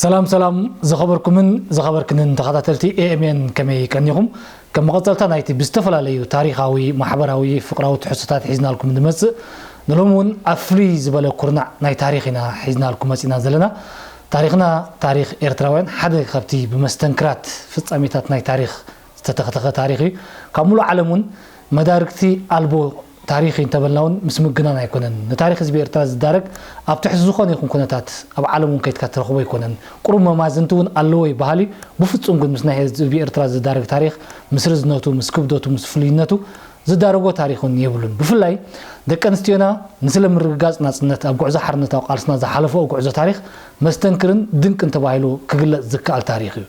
ሰላም ሰላም ዝኸበርኩምን ዝኸበርክንን ተኸታተልቲ ኤኤምኤን፣ ከመይ ቀኒኹም? ከም መቐጸልታ ናይቲ ብዝተፈላለዩ ታሪኻዊ፣ ማሕበራዊ፣ ፍቕራዊ ትሕዝቶታት ሒዝናልኩም ንመጽእ፣ ንሎሚ እውን ኣብ ፍልይ ዝበለ ኩርናዕ ናይ ታሪኽ ኢና ሒዝናልኩም መጺና ዘለና። ታሪኽና ታሪኽ ኤርትራውያን ሓደ ካብቲ ብመስተንክራት ፍጻሜታት ናይ ታሪኽ ዝተተኽተኸ ታሪኽ እዩ። ካብ ሙሉእ ዓለም እውን መዳርግቲ ኣልቦ ታሪኽ እዩ እንተበልና እውን ምስ ምግናን ኣይኮነን። ንታሪኽ ህዝቢ ኤርትራ ዝዳረግ ኣብ ትሕቲ ዝኾነ ይኹን ኩነታት ኣብ ዓለም እውን ከይድካ ትረኽቦ ኣይኮነን። ቁሩብ መማዝንቲ እውን ኣለዎ ይበሃል እዩ። ብፍጹም ግን ምስ ናይ ህዝቢ ኤርትራ ዝዳረግ ታሪኽ፣ ምስ ርዝነቱ፣ ምስ ክብደቱ፣ ምስ ፍሉይነቱ ዝዳረጎ ታሪኽ እውን የብሉን። ብፍላይ ደቂ ኣንስትዮና ንስለ ምርግጋጽ ናጽነት ኣብ ጉዕዞ ሓርነታዊ ቃልስና ዝሓለፈኦ ጉዕዞ ታሪኽ መስተንክርን ድንቅን ተባሂሉ ክግለጽ ዝከኣል ታሪኽ እዩ።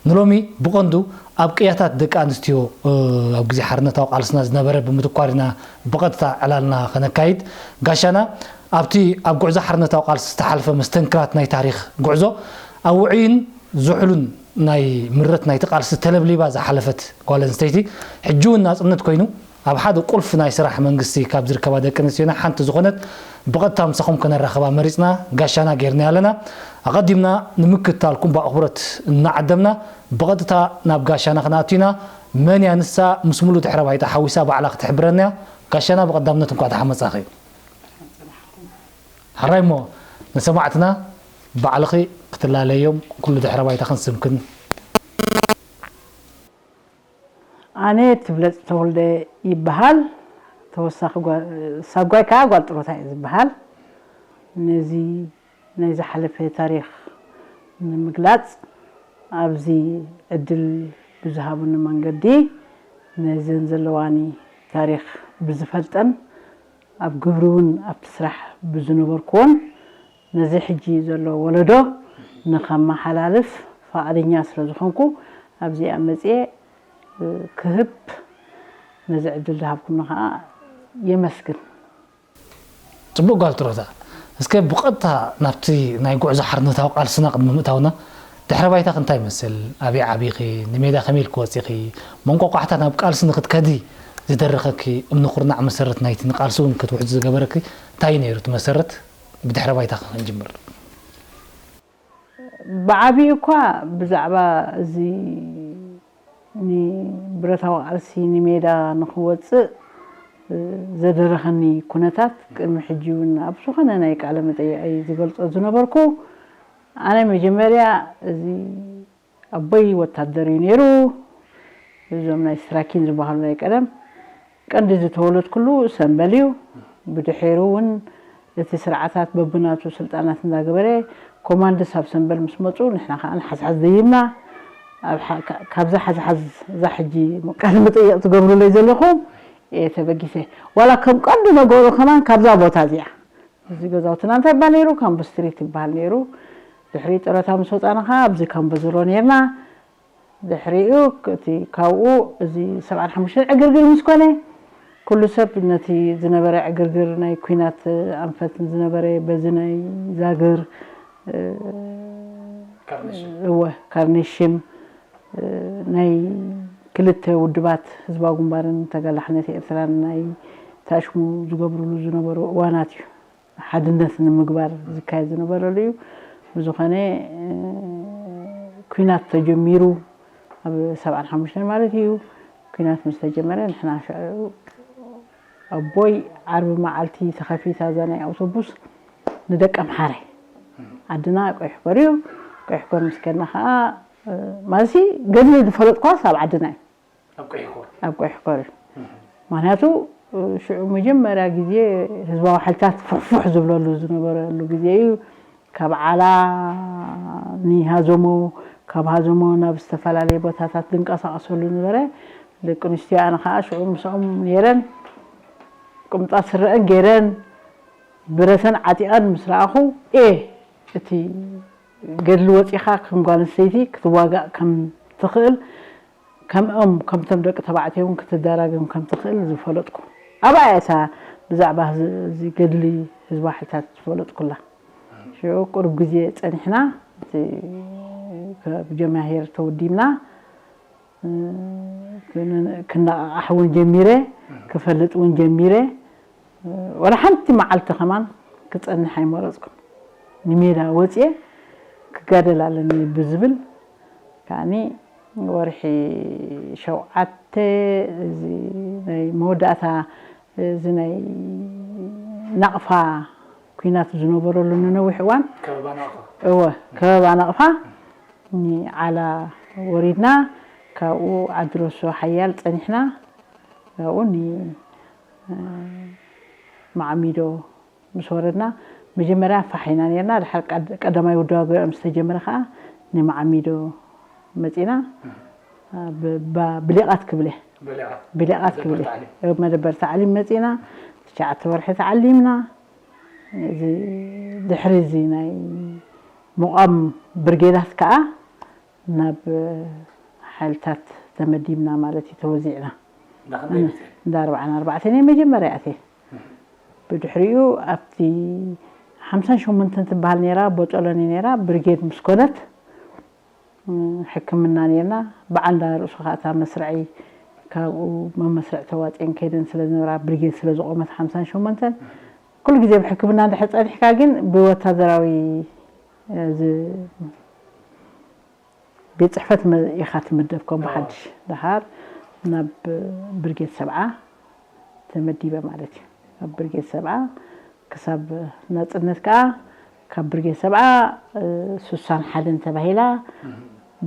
ንሎሚ ብቐንዱ ኣብ ቅያታት ደቂ ኣንስትዮ፣ እ፣ ኣብ ግዜ ሓርነታዊ ቃልስና ዝነበረ ብምትኳር ኢና ብቐጥታ ዕላልና ከነካይድ። ጋሻና ኣብቲ ኣብ ጉዕዞ ሓርነታዊ ቃልሲ ዝተሓልፈ መስተንክራት ናይ ታሪኽ ጉዕዞ ኣብ ውዑይን ዝሑልን ናይ ምረት ናይቲ ቃልሲ ተለብሊባ ዝሓለፈት ጓል ኣንስተይቲ፣ ሕጂ እውን ናጽነት ኮይኑ ኣብ ሓደ ቁልፊ ናይ ስራሕ መንግስቲ ካብ ዝርከባ ደቂ ኣንስትዮና ሓንቲ ዝኾነት ብቐጥታ ምሳኹም ከነራኽባ መሪጽና፣ ጋሻና ጌርናያ ኣለና። ኣቐዲምና ንምክትታልኩም ብኣኽብሮት እናዓደምና ብቐጥታ ናብ ጋሻና ክንኣቱ ኢና። መን እያ ንሳ? ምስ ሙሉእ ድሕረ ባይታ ሓዊሳ ባዕላ ክትሕብረና እያ። ጋሻና ብቐዳምነት እንኳዕ ደሓን መጻኺ። ሕራይ እሞ ንሰማዕትና ባዕልኺ ክትላለዮም ኩሉ ድሕረ ባይታኽን ስምክን። ኣነ ትብለጽ ተወልደ ይበሃል። ተወሳኺ ጓ-፣ ሳጓይ ከኣ ጓል ጥሮታ እየ ዝበሃል። ነዚ ናይ ዝሓለፈ ታሪኽ ንምግላጽ ኣብዚ ዕድል ብዝሃቡኒ መንገዲ ነዘን ዘለዋኒ ታሪኽ ብዝፈልጠን ኣብ ግብሪ እውን ኣብቲ ስራሕ ብዝነበርኩዎን ነዚ ሕጂ ዘሎ ወለዶ ንኸመሓላልፍ ፍቓደኛ ስለ ዝኾንኩ ኣብዚኣ መጽየ ክህብ ነዚ ዕድል ዝሃብኩምኒ ኸኣ የመስግን። ጽቡቕ ጓል ጥሮታ። እስከ ብቐጥታ ናብቲ ናይ ጉዕዞ ሓርነታዊ ቃልስና ቅድሚ ምእታውና፣ ድሕረ ባይታኺ እንታይ ይመስል? ኣበይ ዓቢኺ? ንሜዳ ከመይ ኢልኪ ወጺኺ? መንቋቋሕታ ናብ ቃልሲ ንኽትከዲ ዝደረኸኪ እምኒ ኩርናዕ መሰረት ናይቲ ንቃልሲ እውን ክትውሕዚ ዝገበረኪ እንታይ እዩ ነይሩ እቲ መሰረት? ብድሕረ ባይታኺ ክንጅምር። ብዓቢኡ እኳ ብዛዕባ እዚ ንብረታዊ ቃልሲ ንሜዳ ንኽወጽእ ዘደረኸኒ ኩነታት ቅድሚ ሕጂ እውን ኣብ ዝኾነ ናይ ቃለ መጠይቐይ ዝገልጾ ዝነበርኩ፣ ኣነ መጀመርያ እዚ ኣቦይ ወታደር እዩ ነይሩ። እዞም ናይ ስትራኪን ዝበሃሉ ናይ ቀደም ቀንዲ ዝተወለድኩሉ ሰምበል እዩ። ብድሒሩ እውን እቲ ስርዓታት በብናቱ ስልጣናት እንዳገበረ ኮማንድስ ኣብ ሰምበል ምስ መፁ ንሕና ከዓ ንሓዝሓዝ ደይብና። ኣብ ሓ-፣ ካ-፣ ካብዛ ሓዝሓዝ እዛ ሕጂ ቃለ መጠይቕ ትገብሩለይ ዘለኹም እየ ተበጊሰ። ዋላ ከም ቀንዲ ነገሩ ከማን ካብዛ ቦታ እዚኣ እዚ ገዛውትና እንታይ ይበሃል ነይሩ? ካምቦ ስትሪት ይበሃል ነይሩ። ድሕሪ ጡረታ ምስ ወፃና ከዓ ኣብዚ ካምቦ ዝሮ ነይርና። ድሕሪኡ እቲ ካብኡ እዚ ሰብዓን ሓሙሽተን ዕግርግር ምስ ኮነ ኩሉ ሰብ ነቲ ዝነበረ ዕግርግር ናይ ኲናት ኣንፈት ዝነበረ በዚ ናይ ዛግር፣ እ፣ ካርኔሽም። እወ፣ ካርኔሽም፣ እ፣ ናይ ክልተ ውድባት ህዝባዊ ግንባርን ተጋላሕነት ኤርትራን ናይ ታሽሙ ዝገብሩሉ ዝነበሩ እዋናት እዩ። ሓድነት ንምግባር ዝካየድ ዝነበረሉ እዩ። ብዝኾነ፣ እ፣ ኲናት ተጀሚሩ ኣብ ሰብዓን ሓሙሽተን ማለት እዩ። ኲናት ምስ ተጀመረ ንሕና ሽዑ ኣቦይ ዓርቢ መዓልቲ ተኸፊታ እዛ ናይ ኣውቶቡስ ንደቀምሓረ ዓድና ቀይሕኮር እዩ። ቀይሕኮር ምስ ከድና ኸዓ፣ እ፣ ማለትሲ ገድሊ ዝፈለጥኳስ ኣብ ዓድና እዩ። ኣብ ቀይሕኮር። ኣብ ቀይሕኮር እዩ። ምኽንያቱ፣ እ፣ ሽዑ መጀመርያ ግዜ ህዝባዊ ሓይልታት ፍሕፉሕ ዝብለሉ ዝነበረሉ ግዜ እዩ። ካብ ዓላ ንሃዘሞ፣ ካብ ሃዘሞ ናብ ዝተፈላለየ ቦታታት ዝንቀሳቐሰሉ ነበረ። ደቂ ኣንስትዮ ኣነ ኸዓ ሽዑ ምስኦም ነይረን። ቁምጣ ስረአን ገይረን፣ ብረተን ዓጢቐን ምስ ረኣኹ፣ ኤ፣ እቲ ገድሊ ወጺኻ ከም ጓል ኣንስተይቲ ክትዋጋእ ከም ትኽእል፣ ከምኦም፣ ከምቶም ደቂ ተባዕትዮ እውን ክትደራገም ከም ትኽእል ዝፈለጥኩ። ኣብኣ እያ እታ ብዛዕባ እዚ፣ እዚ ገድሊ ህዝባዊ ሓይልታት ዝፈለጥኩላ። ሽዑ ቁሩብ ግዜ ጸኒሕና፣ እቲ ካብ ጀማሂር ተወዲብና፣ እ፣ ክን-፣ ክነቓቓሕ እውን ጀሚረ፣ ክፈልጥ እውን ጀሚረ። እ፣ ወላ ሓንቲ መዓልቲ ከማን ክጸንሕ ኣይመረጽኩን። ንሜዳ ወጽየ ክጋደል ኣለኒ ብዝብል ከዓኒ ወርሒ ሸውዓተ እዚ ናይ መወዳእታ እዚ ናይ ናቕፋ ኲናት ዝነበረሉ ንነዊሕ እዋን ከበባ ናቕፋ እወ ከበባ ናቕፋ ንዓላ ወሪድና ካብኡ ዓዲ ሮሶ ሓያል ጸኒሕና ካብኡ ን መዓሚዶ ምስ ወረድና መጀመርያ ፋሕ ኢና ነርና ድሓር ቀዳማይ ውድባ ገበያ ምስ ተጀመረ ከዓ ንመዓሚዶ መፂና ብሊቓት ክብለ ብሊቓት ክብለ መደበር ታዕሊም መፂና ትሽዓተ ወርሒ ተዓሊምና ድሕሪ እዚ ናይ ምቋም ብርጌዳት ከዓ ናብ ሓይልታት ተመዲብና ማለት እዩ ተወዚዕና እንዳ ኣርባዓን ኣርባዕተን እየ መጀመርያ ኣትየ ብድሕሪኡ ኣብቲ ሓምሳን ሸሞንተን ትበሃል ነይራ ቦጦሎኒ ነይራ ብርጌድ ምስ ኮነት ሕክምና ነርና በዓል እንዳ ርእሱ ከዓ እታ መስርዐይ ካብኡ መመስርዕ ተዋፅኤን ከይደን ስለ ዝነበራ ብርጌድ ስለ ዝቆመት ሓምሳን ሸሞንተን ኩሉ ግዜ ብሕክምና እንድሕር ፀኒሕካ ግን ብወታደራዊ ቤት ፅሕፈት ኢኻ ትምደብ ከም ብሓድሽ ድሓር ናብ ብርጌድ ሰብዓ ተመዲበ ማለት እዩ ካብ ብርጌድ ሰብዓ ክሳብ ናፅነት ከዓ ካብ ብርጌድ ሰብዓ ሱሳን ሓደን ተባሂላ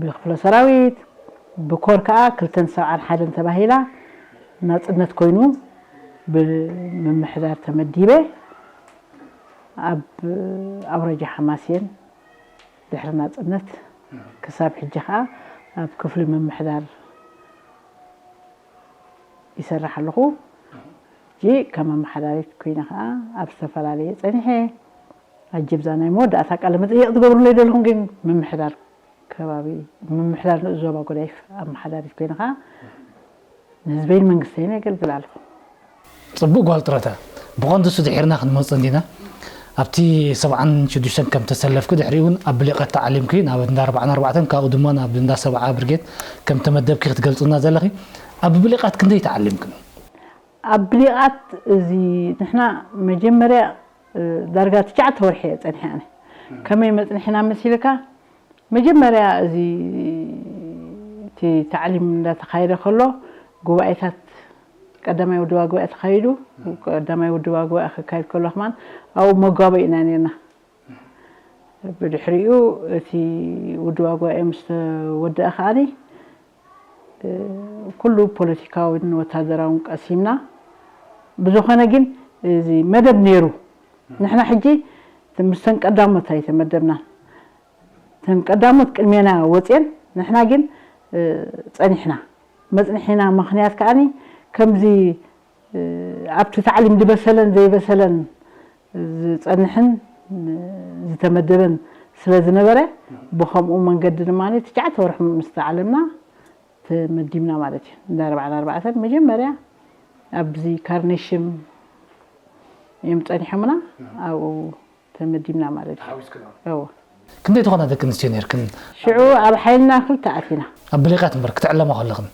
ብክፍለ ሰራዊት ብኮር ከዓ ክልተን ሰብዓን ሓደን ተባሂላ ናፅነት ኮይኑ ብምምሕዳር ተመዲበ ኣብ ኣውረጃ ሓማሴን ድሕሪ ናፅነት ክሳብ ሕጂ ከዓ ኣብ ክፍሊ ምምሕዳር ይሰርሕ ኣለኹ። ሕጂ ከም ኣመሓዳሪት ኮይነ ከዓ ኣብ ዝተፈላለየ ፀኒሐ። ኣጀብዛ ናይ መወዳእታ ቃለ መጠየቅ ትገብሩለይ ዘለኹም ግን ምምሕዳር ከባቢ ምምሕዳር ንኡስ ዞባ ጎዳይፍ ኣመሓዳሪት ኮይነ ከዓ ንህዝበይን መንግስተይን የገልግል ኣለኹ። ፅቡቅ ጓል ጥረታ ብቐንዱ እሱ ድሒርና ክንመፅእ እንዲና ኣብቲ ሰብዓን ሽዱሽተን ከም ተሰለፍኪ ድሕሪኡ እውን ኣብ ብሊቐት ተዓሊምኪ ናብ እንዳ ኣርባዓን ኣርባዕተን ካብኡ ድማ ናብ እንዳ ሰብዓ ብርጌድ ከም ተመደብኪ ክትገልፁና ዘለኺ ኣብ ብሊቓት ክንደይ ተዓሊምክን ኣብ ብሊቓት እዚ ንሕና መጀመርያ ዳርጋ ትሽዓተ ወርሒ እየ ፀኒሐ ኣነ ከመይ መፅንሕና መሲልካ መጀመርያ እዚ እቲ ታዕሊም እንዳተኻየደ ከሎ ጉባኤታት ቀዳማይ ውድባ ጉባኤ ተኻይዱ ቀዳማይ ውድባ ጉባኤ ክካየድ ከሎ ከማን ኣብኡ መጓበ ኢና ነርና ብድሕሪኡ እቲ ውድባ ጉባኤ ምስ ተወደአ ከዓኒ ኩሉ ፖለቲካዊን ወታደራውን ቀሲምና ብዝኾነ ግን እዚ መደብ ነይሩ ንሕና ሕጂ ምስተን ቀዳሞት ኣይተመደብናን ተን ቀዳሞት ቅድሜና ወፅየን ንሕና ግን ፀኒሕና መፅንሒና ምክንያት ከዓኒ ከምዚ ኣብቲ ታዕሊም ዝበሰለን ዘይበሰለን ዝፀንሕን ዝተመደበን ስለ ዝነበረ ብከምኡ መንገዲ ድማ ትሽዓተ ወርሒ ምስ ተዓለምና ተመዲብና ማለት እዩ እንዳ ኣርባዕን ኣርባዕተን መጀመርያ ኣብዚ ካርኔሽም እዮም ፀኒሖምና ኣብኡ ተመዲብና ማለት እዩ እወ ክንደይ ዝኾና ደቂ ኣንስትዮ ነርክን ሽዑ ኣብ ሓይልና ክልተ ኣቲና ኣብ ብሊቓት እምበር ክትዕለማ ከለኽን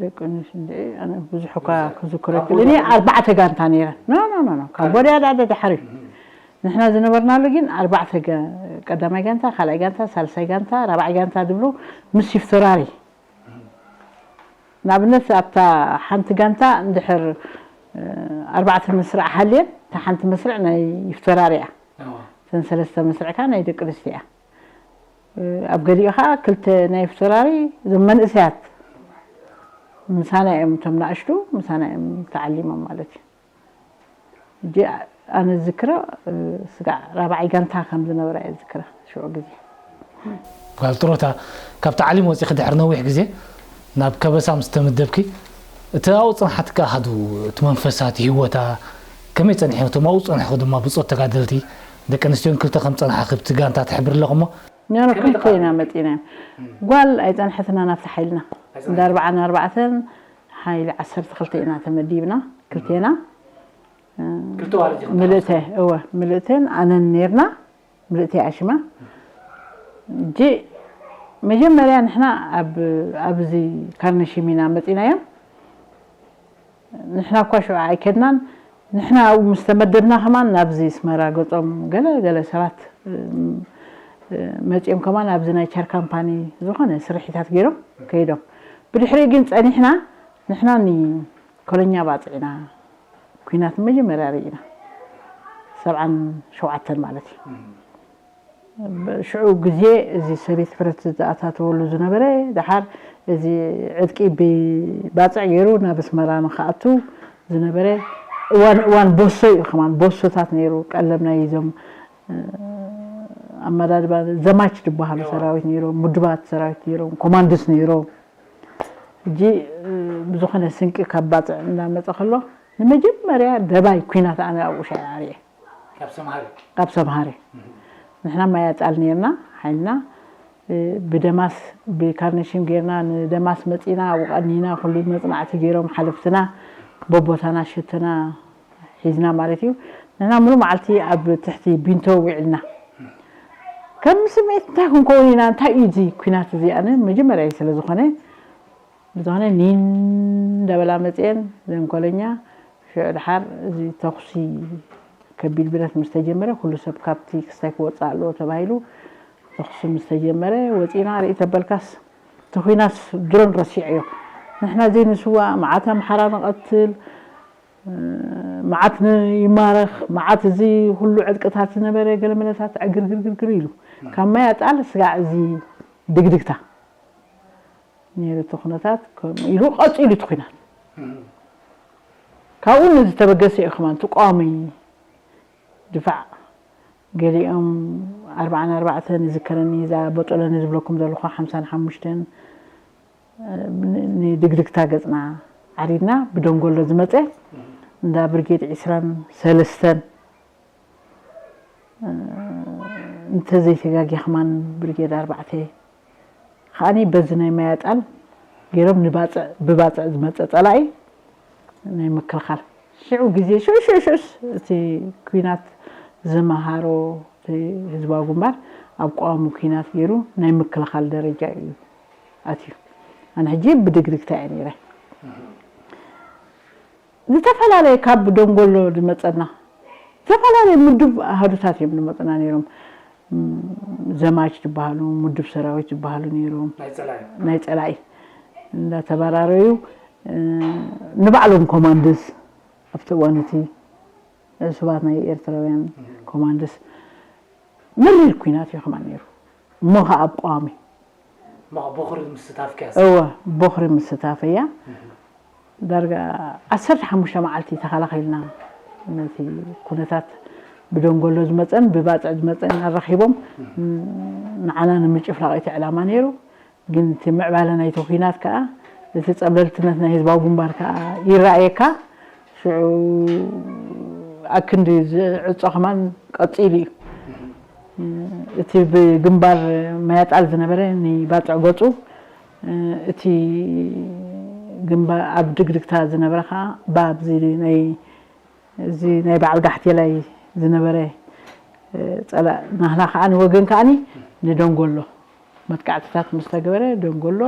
ደቂ ኣንስትዮ እንደ ኣነ ብዙሕ እኳ ክዝክሮ ክልኒ ኣርባዕተ ጋንታ ነይረን ኖ ኖ ኖ ኖ ካምቦድያ ዳደ ድሓር እዩ ንሕና ዝነበርናሉ ግን ኣርባዕተ ቀዳማይ ጋንታ ካልኣይ ጋንታ ሳልሳይ ጋንታ ራብዓይ ጋንታ ዝብሉ ምስ ይፍተራሪ ንኣብነት ኣብታ ሓንቲ ጋንታ እንድሕር ኣርባዕተ መስርዕ ሃልየን እታ ሓንቲ መስርዕ ናይ ይፍተራሪ እያ እተን ሰለስተ መስርዕ ከዓ ናይ ደቂ ኣንስትዮ እያ ኣብ ገሊኡ ከዓ ክልተ ናይ ይፍተራሪ እዞም መንእሰያት ምሳና እዮም እቶም ናእሽቱ ምሳና እዮም ተዓሊሞም ማለት እዩ ሕጂ ኣነ ዝዝክሮ ስጋዕ ራብዓይ ጋንታ ከም ዝነበረ እየ ዝዝክረ ሽዑ ግዜ ጓል ጥሮታ ካብ ተዓሊም ወፂኺ ድሕሪ ነዊሕ ግዜ ናብ ከበሳ ምስ ተመደብኪ እቲ ኣብኡ ፅንሓትካ ኣሃዱ እቲ መንፈሳ እቲ ህይወታ ከመይ ፀኒሑ እቶም ኣብኡ ዝፀንሕኹ ድማ ብፆት ተጋደልቲ ደቂ ኣንስትዮን ክልተ ከም ፀንሓ ክብቲ ጋንታ ትሕብር ኣለኹ እሞ ኖኖ ክልተ ኢና መፂና ጓል ኣይፀንሐትና ናብቲ ሓይልና እንዳ ኣርባዓን ኣርባዕተን ሓይሊ ዓሰርተ ክልተ ኢና ተመዲብና ክልቴና ምልእተ እወ ምልእተን ኣነን ነርና ምልእተ ኣሽማ እጂ መጀመርያ ንሕና ኣብዚ ካርነሽም ኢና መፂናዮም ንሕና እኳ ሽዑ ኣይከድናን ንሕና ኣብኡ ምስ ተመደብና ከማን ናብዚ ስመራ ገፆም ገለ ገለ ሰባት መፂኦም ከማን ኣብዚ ናይ ቸር ካምፓኒ ዝኾነ ስርሒታት ገይሮም ከይዶም። ብድሕሪ ግን ፀኒሕና ንሕና ንኮለኛ ባፅዕና ኩናት መጀመርያ ርኢና ሰብዓን ሸውዓተን ማለት እዩ። ሽዑ ግዜ እዚ ሰቤት ሕብረት ዝኣታተወሉ ዝነበረ፣ ደሓር እዚ ዕጥቂ ብባፅዕ ገይሩ ናብ ኣስመራ ንክኣቱ ዝነበረ እዋን እዋን ቦሶ እዩ። ከማን ቦሶታት ነይሩ ቀለብ ናይ ዞም ኣመዳድባ ዘማች ዝበሃሉ ሰራዊት ነይሮም፣ ምዱባት ሰራዊት ነይሮም፣ ኮማንድስ ነይሮም። ሕጂ ብዝኾነ ስንቂ ካብ ባፅዕ እንዳመፀ ከሎ ንመጀመርያ ደባይ ኩናት ኣነ ኣብኡ ሻ ኣርየ ካብ ሰምሃሪ ካብ ሰምሃሪ ንሕና ማይ ኣጣል ነርና ሓይልና ብደማስ ብካርነሽም ጌርና ንደማስ መፂና ኣብኡ ቀኒና ኩሉ መፅናዕቲ ገይሮም ሓለፍትና በቦታና ሸተና ሒዝና ማለት እዩ። ንሕና ሙሉ መዓልቲ ኣብ ትሕቲ ቢንቶ ውዒልና ከም ስምዒት እንታይ ክንከውን ኢና እንታይ እዩ እዚ ኩናት እዚ ኣነ መጀመርያ ስለ ዝኾነ ብዝኾነ ኒን እንዳበላ መፅየን ዘንኮለኛ ሽዑ ድሓር እዚ ተኹሲ ከቢድ ብረት ምስ ተጀመረ ኩሉ ሰብ ካብቲ ክስታይ ክወፅእ ኣለዎ ተባሂሉ ተኹሲ ምስ ተጀመረ ወፂና ርኢ ተበልካስ እቲ ኩናት ድሮን ረሲዐዮ ንሕና ዘይንስዋእ መዓት ኣምሓራ ንቐትል መዓት ይማረኽ መዓት እዚ ኩሉ ዕጥቅታት ዝነበረ ገለመለታት ዕግርግርግርግር ኢሉ ካብ ማይ ኣጣል ስጋዕ እዚ ድግድግታ ነይሩ እቲ ኩነታት ከምኡ ኢሉ ቀፂሉ እቲ ኩናት ካብኡ ንዝተበገሰ እዩ ከማን ተቃዋሚ ድፋዕ ገሊኦም ኣርባዓን ኣርባዕተን ይዝከረኒ እዛ ቦጦለኒ ዝብለኩም ዘለኹ ሓምሳን ሓሙሽተን ንድግድግታ ገፅና ዓሪድና ብደንጎሎ ዝመፀ እንዳ ብርጌድ ዒስራን ሰለስተን እንተዘይተጋጊ ከማን ብርጌድ ኣርባዕተ ከዓኒ በዚ ናይ ማያጣል ገይሮም ንባፅዕ ብባፅዕ ዝመፀ ፀላኢ ናይ ምክልኻል ሽዑ ግዜ ሽዑ ሽዑ ሽዑስ እቲ ኩናት ዝመሃሮ ህዝባዊ ግንባር ኣብ ቀዋሚ ኩናት ገይሩ ናይ ምክልኻል ደረጃ እዩ ኣትዩ ኣነ ሕጂ ብድግድግታ እየ ነይረ ዝተፈላለየ ካብ ደንጎሎ ዝመፀና ዝተፈላለየ ምዱብ ኣሃዱታት እዮም ዝመፅና ነይሮም ዘማች ዝበሃሉ ምዱብ ሰራዊት ዝበሃሉ ነይሮም ናይ ፀላኢ እንዳተበራረዩ ንባዕሎም ኮማንድስ ኣብቲ እዋን እቲ ዕሱባት ናይ ኤርትራውያን ኮማንድስ መሪር ኩናት እዩ ከማ ነይሩ እሞ ከዓ ኣብ ቀዋሚ ቦኽሪ ምስታፍ ከያስ እወ ቦኽሪ ምስታፍ እያ ዳርጋ ዓሰርተ ሓሙሽተ መዓልቲ ተኸላኺልና ነቲ ኩነታት ብደንጎሎ ዝመፀን ብባፅዕ ዝመፀን ኣራኺቦም ንዓና ንምጭፍላቕ እቲ ዕላማ ነይሩ ግን እቲ ምዕባለ ናይቲ ኩናት ከዓ እቲ ፀብለልትነት ናይ ህዝባዊ ግንባር ከዓ ይረኣየካ ሽዑ ኣክንዲ ዝዕፆ ከማን ቀፂሉ እዩ እቲ ብግንባር መያጣል ዝነበረ ንባፅዕ ገፁ እቲ ግንባር ኣብ ድግድግታ ዝነበረ ከዓ ባብዚ ናይ እዚ ናይ በዓል ጋሕቴላይ ዝነበረ ፀላእ ናህና ከዓ ንወገን ከዓኒ ንደንጎሎ መጥቃዕትታት ምስ ተገበረ ደንጎሎ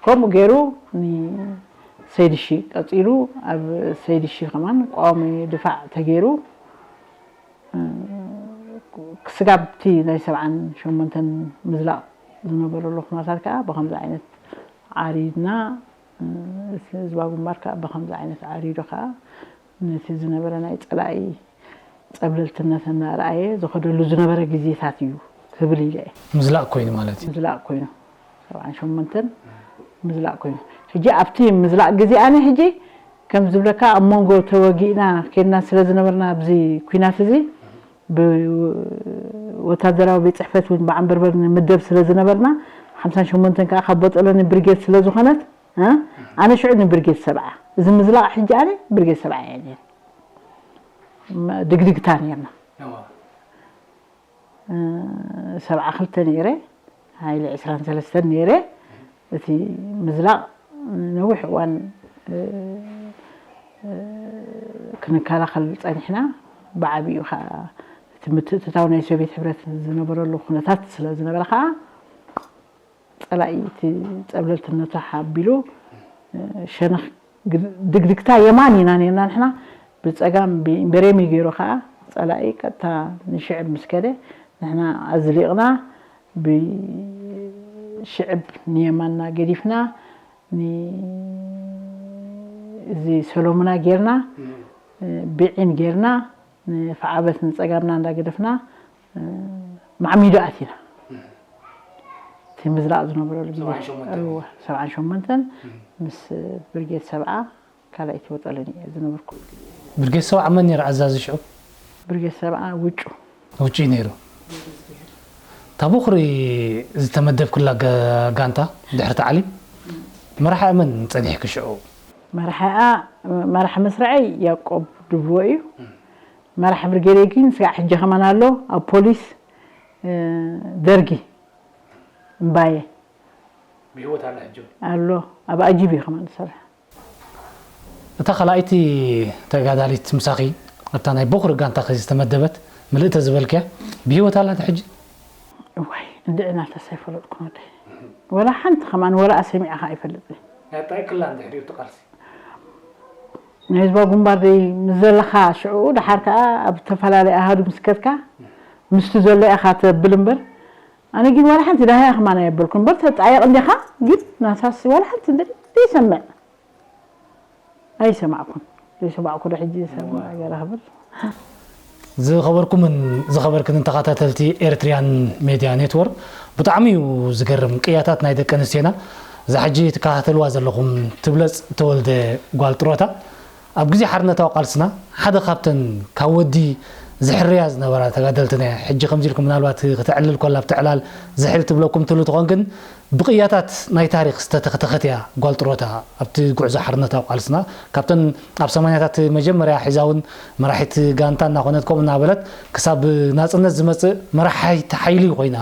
ከምኡ ገይሩ ንሰይድሺ ቀፂሉ ኣብ ሰይድሺ ከማን ቀዋሚ ድፋዕ ተገይሩ ክስጋብ እቲ ናይ ሰብዓን ሸሞንተን ምዝላቕ ዝነበረሉ ኩነታት ከዓ ብከምዚ ዓይነት ዓሪድና ህዝባዊ ግንባር ከዓ ብከምዚ ዓይነት ዓሪዱ ከዓ ነቲ ዝነበረ ናይ ፀላኢ ፀብለልትነት እናረኣየ ዝኸደሉ ዝነበረ ግዜታት እዩ ክብል ኢለ እየ። ምዝላቕ ኮይኑ ማለት እዩ። ምዝላቕ ኮይኑ ሰብዓን ሸሞንተን ምዝላቕ ኮይኑ ሕጂ ኣብቲ ምዝላቕ ግዜ ኣነ ሕጂ ከም ዝብለካ ኣብ መንጎ ተወጊእና ኬድና ስለ ዝነበርና ኣብዚ ኩናት እዚ ብወታደራዊ ቤት ፅሕፈት እውን ብዓንበርበር ንምደብ ስለ ዝነበርና ሓምሳን ሸሞንተን ከዓ ካብ ቦጠሎኒ ብርጌድ ስለ ዝኾነት ኣነ ሽዑ ንብርጌድ ሰብዓ እዚ ምዝላቕ ሕጂ ኣነ ብርጌድ ሰብዓ እየ ድግድግታ ነርና ሰብዓ ክልተ ነይረ ሃይለ ዕስራን ሰለስተን ነይረ እቲ ምዝላቕ ነዊሕ እዋን ክንከላኸል ፀኒሕና ብዓብኡ ከዓ እቲ ምትእትታው ናይ ሶቪየት ሕብረት ዝነበረሉ ኩነታት ስለ ዝነበረ ከዓ ፀላኢ እቲ ፀብለልትነቱ ሓቢሉ ሸነኽ ድግድግታ የማን ኢና ነርና ንሕና ብፀጋም ብኢምበሬሚ ገይሩ ከዓ ፀላኢ ቀጥታ ንሽዕብ ምስ ከደ ንሕና ኣዝሊቕና ብሽዕብ ንየማንና ገዲፍና፣ ን-፣ እዚ ሰሎሙና ጌርና፣ ብዒን ጌርና፣ ንፍዓበት ንጸጋምና እንዳገደፍና፣ ማዕሚዶ ኣቲና። እቲ ምዝራእ ዝነበረሉ ግዜ። ሰብዓን ሸሞንተን። እወ፣ ሰብዓን ሸሞንተን ምስ ብርጌድ ሰብዓ ካልኣይቲ ወጠለኒ እየ ዝነበርኩ። ብርጌድ ሰብዓ መን ነይሩ ኣዛዚ ሽዑ? ብርጌድ ሰብዓ ውጩ። ውጩ እዩ ነይሩ። እታ ቦኽሪ ዝተመደብክላ ገ-፣ ጋንታ ድሕሪ ታዕሊም መራሒኣ መን ጸኒሕኪ ሽዑ? መራሒኣ፣ መራሒ መስርዐይ ያዕቆብ ድብዎ እዩ። መራሒ ብርጌደይ ግን ስጋዕ ሕጂ ከማን ኣሎ ኣብ ፖሊስ፣ እ፣ ደርጊ እምባየ። ብህይወት ኣላ ሕጂ እውን? ኣሎ። ኣብ ኣጂብ እዩ ከማን ዝሰርሕ። እታ ካልኣይቲ ተጋዳሊት ምሳኺ ኣብታ ናይ ቦኽሪ ጋንታኺ ዝተመደበት ምልእተ ዝበልክያ ብህይወት ኣላ ዶ ሕጂ? እዋይ፣ እንድዒ ናታስ ኣይፈለጥኩን ወደይ። ወላ ሓንቲ ከማን ወላኣ ሰሚዐኻ ኣይፈልጥን። ያጣይክላ እንድሕሪኡ እቲ ቃልሲ። ናይ ህዝባዊ ግንባር ደይ ምስ ዘለኻ ሽዑ ደሓር ከኣ ኣብ ዝተፈላለየ ኣሃዱ ምስ ከድካ ምስቲ ዘሎ ኢኻ ተብል እምበር፣ ኣነ ግን ዋላ ሓንቲ ዳህያ ከማን ኣየበልኩን እምበር፣ ተጣየቕ እንዲኻ ግን ናታስ ዋላ ሓንቲ እንድዒ ዘይሰምዕ ኣይሰማዕኩን። ዘይሰማዕኩ ዶ ሕጂ ዝሰምዕ ነገር ክብል። ዝኸበርኩምን ዝኸበርክንን ተኸታተልቲ ኤርትሪያን ሜድያ ኔትወርክ፣ ብጣዕሚ እዩ ዝገርም ቅያታት ናይ ደቂ ኣንስትዮና። እዛ ሕጂ ትከታተልዋ ዘለኹም ትብለጽ ተወልደ ጓል ጥሮታ ኣብ ግዜ ሓርነታዊ ቃልስና ሓደ ካብተን ካብ ወዲ ዝሕርያ ዝነበራ ተጋደልትና እያ። ሕጂ ከምዚ ኢልኩም ምናልባት ክተዕልል ኮላ ኣብቲ ዕላል ዝሕል ትብለኩም ትህሉ ትኾን፣ ግን ብቕያታት ናይ ታሪኽ ዝተተኽተኸት እያ ጓል ጥሮታ ኣብቲ ጉዕዞ ሓርነታዊ ቃልስና። ካብተን ኣብ ሰማንያታት መጀመርያ ሒዛ እውን መራሒት ጋንታ እናኾነት ከምኡ እናበለት ክሳብ ናጽነት ዝመጽእ መራሒት ሓይሊ ኮይና፣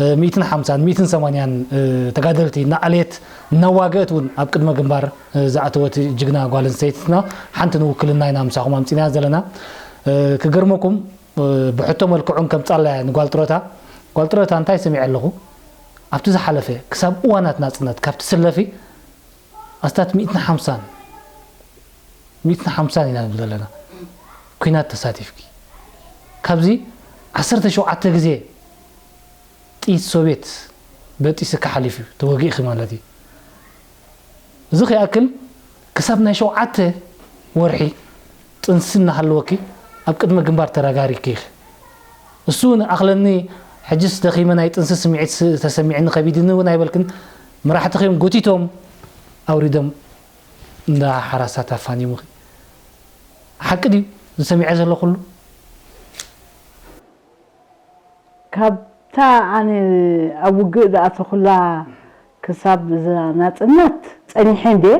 እ፣ ሚእትን ሓምሳን ሚእትን ሰማንያን፣ እ፣ ተጋደልቲ እናኣለየት እናዋግአት እውን ኣብ ቅድመ ግንባር፣ እ፣ ዝኣተወት ጅግና ጓል ኣንስተይትና ሓንቲ ንውክልና ኢና ምሳኹም ኣምጺና ዘለና። እ፣ ክገርመኩም፣ እ፣ ብሕቶ መልክዑን ከምጻላ እያ ንጓል ጥሮታ። ጓል ጥሮታ እንታይ ሰሚዐ ኣለኹ? ኣብቲ ዝሓለፈ ክሳብ እዋናት ናጽነት ካብ ትስለፊ ኣስታት ሚእትን ሓምሳን፣ ሚእትን ሓምሳን ኢና ንብል ዘለና፣ ኲናት ተሳቲፍኪ። ካብዚ ዓሰርተ ሸውዓተ ግዜ ጥይት ሶቬት በጢስኪ ሓሊፉ እዩ፣ ተወጊእኺ ማለት እዩ። እዚ ከይኣክል ክሳብ ናይ ሸውዓተ ወርሒ ጥንሲ እናሃለወኪ ኣብ ቅድመ ግንባር ተረጋሪኪ ኢኺ። እሱ እውን ኣኽለኒ፣ ሕጅስ ደኺመ፣ ናይ ጥንሲ ስምዒት ስ-፣ ተሰሚዕኒ፣ ከቢድኒ እውን ኣይበልክን። መራሕትኺ እዮም ጎቲቶም ኣውሪዶም እንዳ ሓራሳት ኣፋኒሙኺ። ሓቂ ድዩ ዝሰሚዐ ዘሎ ኩሉ? ካብታ ኣነ ኣብ ውግእ ዝኣተኹላ ክሳብ እዛ ናጽነት ጸኒሐ እንድየ።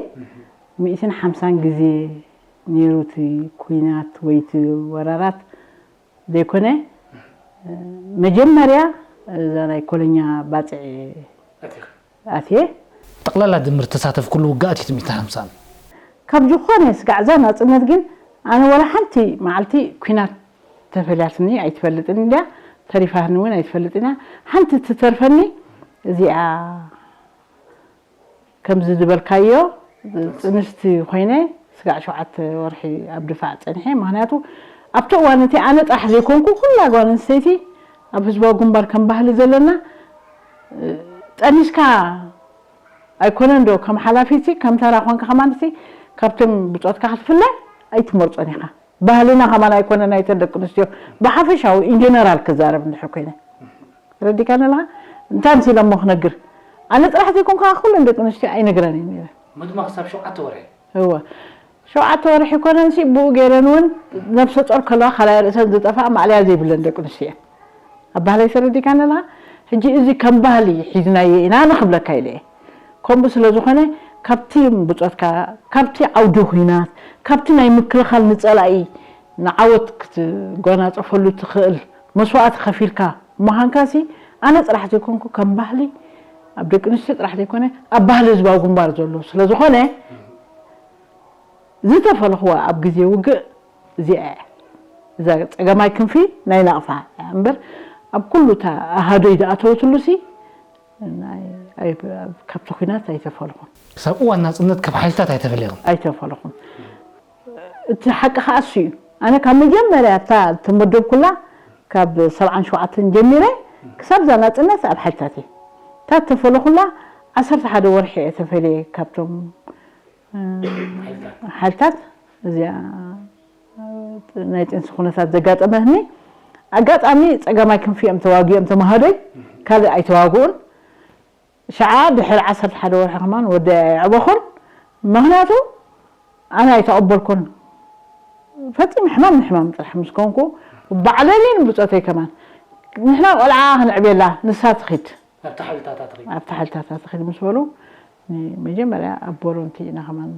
ሚእትን ሓምሳን ግዜ ነይሩ እቲ ኲናት ወይ እቲ ወራራት ዘይኮነ፣ መጀመርያ እዛ ናይ ኮለኛ ባጽዕ ኣትየ። ጠቕላላ ድምር ተሳተፍ ኩሉ ውግኣት እዩ እቲ ሚእትን ሓምሳን። ካብ ዝኾነ ስጋዕ እዛ ናጽነት ግን ኣነ ወላ ሓንቲ መዓልቲ ኲናት ተፈልያትኒ ኣይትፈልጥን እንድያ፣ ተሪፋትኒ እውን ኣይትፈልጥን እያ። ሓንቲ ትተርፈኒ እዚኣ፣ ከምዚ ዝበልካዮ ጥንስቲ ኮይነ ስጋዕ ሸውዓተ ወርሒ ኣብ ድፋዕ ጸኒሐ። ምኽንያቱ ኣብቲ እዋን እቲ ኣነ ጥራሕ ዘይኮንኩ ኩላ ጓል ኣንስተይቲ ኣብ ህዝባዊ ግንባር ከም ባህሊ ዘለና፣ እ፣ ጠኒስካ ኣይኮነን ዶ ከም ሓላፊቲ ከም ተራ ኮንካ ከማንሲ ካብቶም ብጾትካ ክትፍለ ኣይትመርጾን ኢኻ። ባህልና ከማን ኣይኮነ ናይተን ደቂ ኣንስትዮ ብሓፈሻዊ ኢንጀነራል ክዛረብ እንድሕር ኮይነ ረዲካ ኣለኻ። እንታይ ምስ ኢለ እሞ ክነግር? ኣነ ጥራሕ ዘይኮንካ ኩለን ደቂ ኣንስትዮ ኣይነግረን እየ ነይረ። ምድማ ክሳብ ሸውዓተ ወርሒ። እወ። ሸውዓተ ወርሒ ኮነንሲ ብኡ ገይረን እውን ነብሰ ጾር ከለዋ ካልኣይ ርእሰን ዝጠፍኣ ማእለያ ዘይብለን ደቂ ኣንስትዮ እየን። ኣብ ባህለይ ተረዲካ ኣለኻ። ሕጂ እዚ ከም ባህሊ ሒዝናዮ ኢና ንኽብለካ ኢለ እየ። ከምኡ ስለ ዝኾነ ካብቲ ብጾትካ፣ ካብቲ ዓውዲ ኹናት፣ ካብቲ ናይ ምክልኻል ንጸላኢ ንዓወት ክትጎናጸፈሉ ትኽእል መስዋእቲ ከፊልካ ምዃንካሲ ኣነ ጥራሕ ዘይኮንኩ ከም ባህሊ ኣብ ደቂ ኣንስትዮ ጥራሕ ዘይኮነ ኣብ ባህሊ ህዝባዊ ግንባር ዘሎ ስለ ዝኾነ ዝተፈለኽዋ ኣብ ግዜ ውግእ እዚኣ እያ። እዛ ጸገማይ ክንፊ ናይ ናቕፋ እያ እምበር ኣብ ኩሉ እታ ኣሃዶይ ዝኣተወትሉሲ ናይ-፣ ኣይ-፣ ካብቲ ኲናት ኣይተፈልኹን። ክሳብ እዋን ናጽነት ካብ ሓይልታት ኣይተፈለኹን። ኣይተፈለኹን። እቲ ሓቂ ከኣ እሱ እዩ። ኣነ ካብ መጀመርያ እታ እተመደብኩላ ካብ ሰብዓን ሸውዓተን ጀሚረ ክሳብ እዛ ናጽነት ኣብ ሓይልታት እየ። እታ እተፈለኹላ ዓሰርተ ሓደ ወርሒ እየ ተፈልየ ካብቶም፣ እ፣ ሓይልታት። ሓይልታት። እዚኣ፣ እ፣ ናይ ጥንሲ ኩነታት ዘጋጠመኒ፣ ኣጋጣሚ ጸጋማይ ክንፊ እዮም ተዋጊኦም ተማሃዶይ፣ ካልእ ኣይተዋግኡን። ሽዓ ድሕሪ ዓሰርተ ሓደ ወርሒ ከማን ወደ ኣዕበኹን። ምኽንያቱ ኣነ ኣይተቐበልኩን። ፈጺሙ ሕማም ንሕማም ጥራሕ ምስ ኮንኩ፣ ባዕለይን ብጾተይ ከማን። ንሕና ቆልዓ ክንዕብየላ፣ ንሳ ትኺድ። ኣብቲ ሓይልታታ ትኺድ። ኣብቲ ሓይልታታ ትኺድ ምስ በሉ፣ ንመጀመርያ ኣብ ቦሮንቲ ኢና ከማን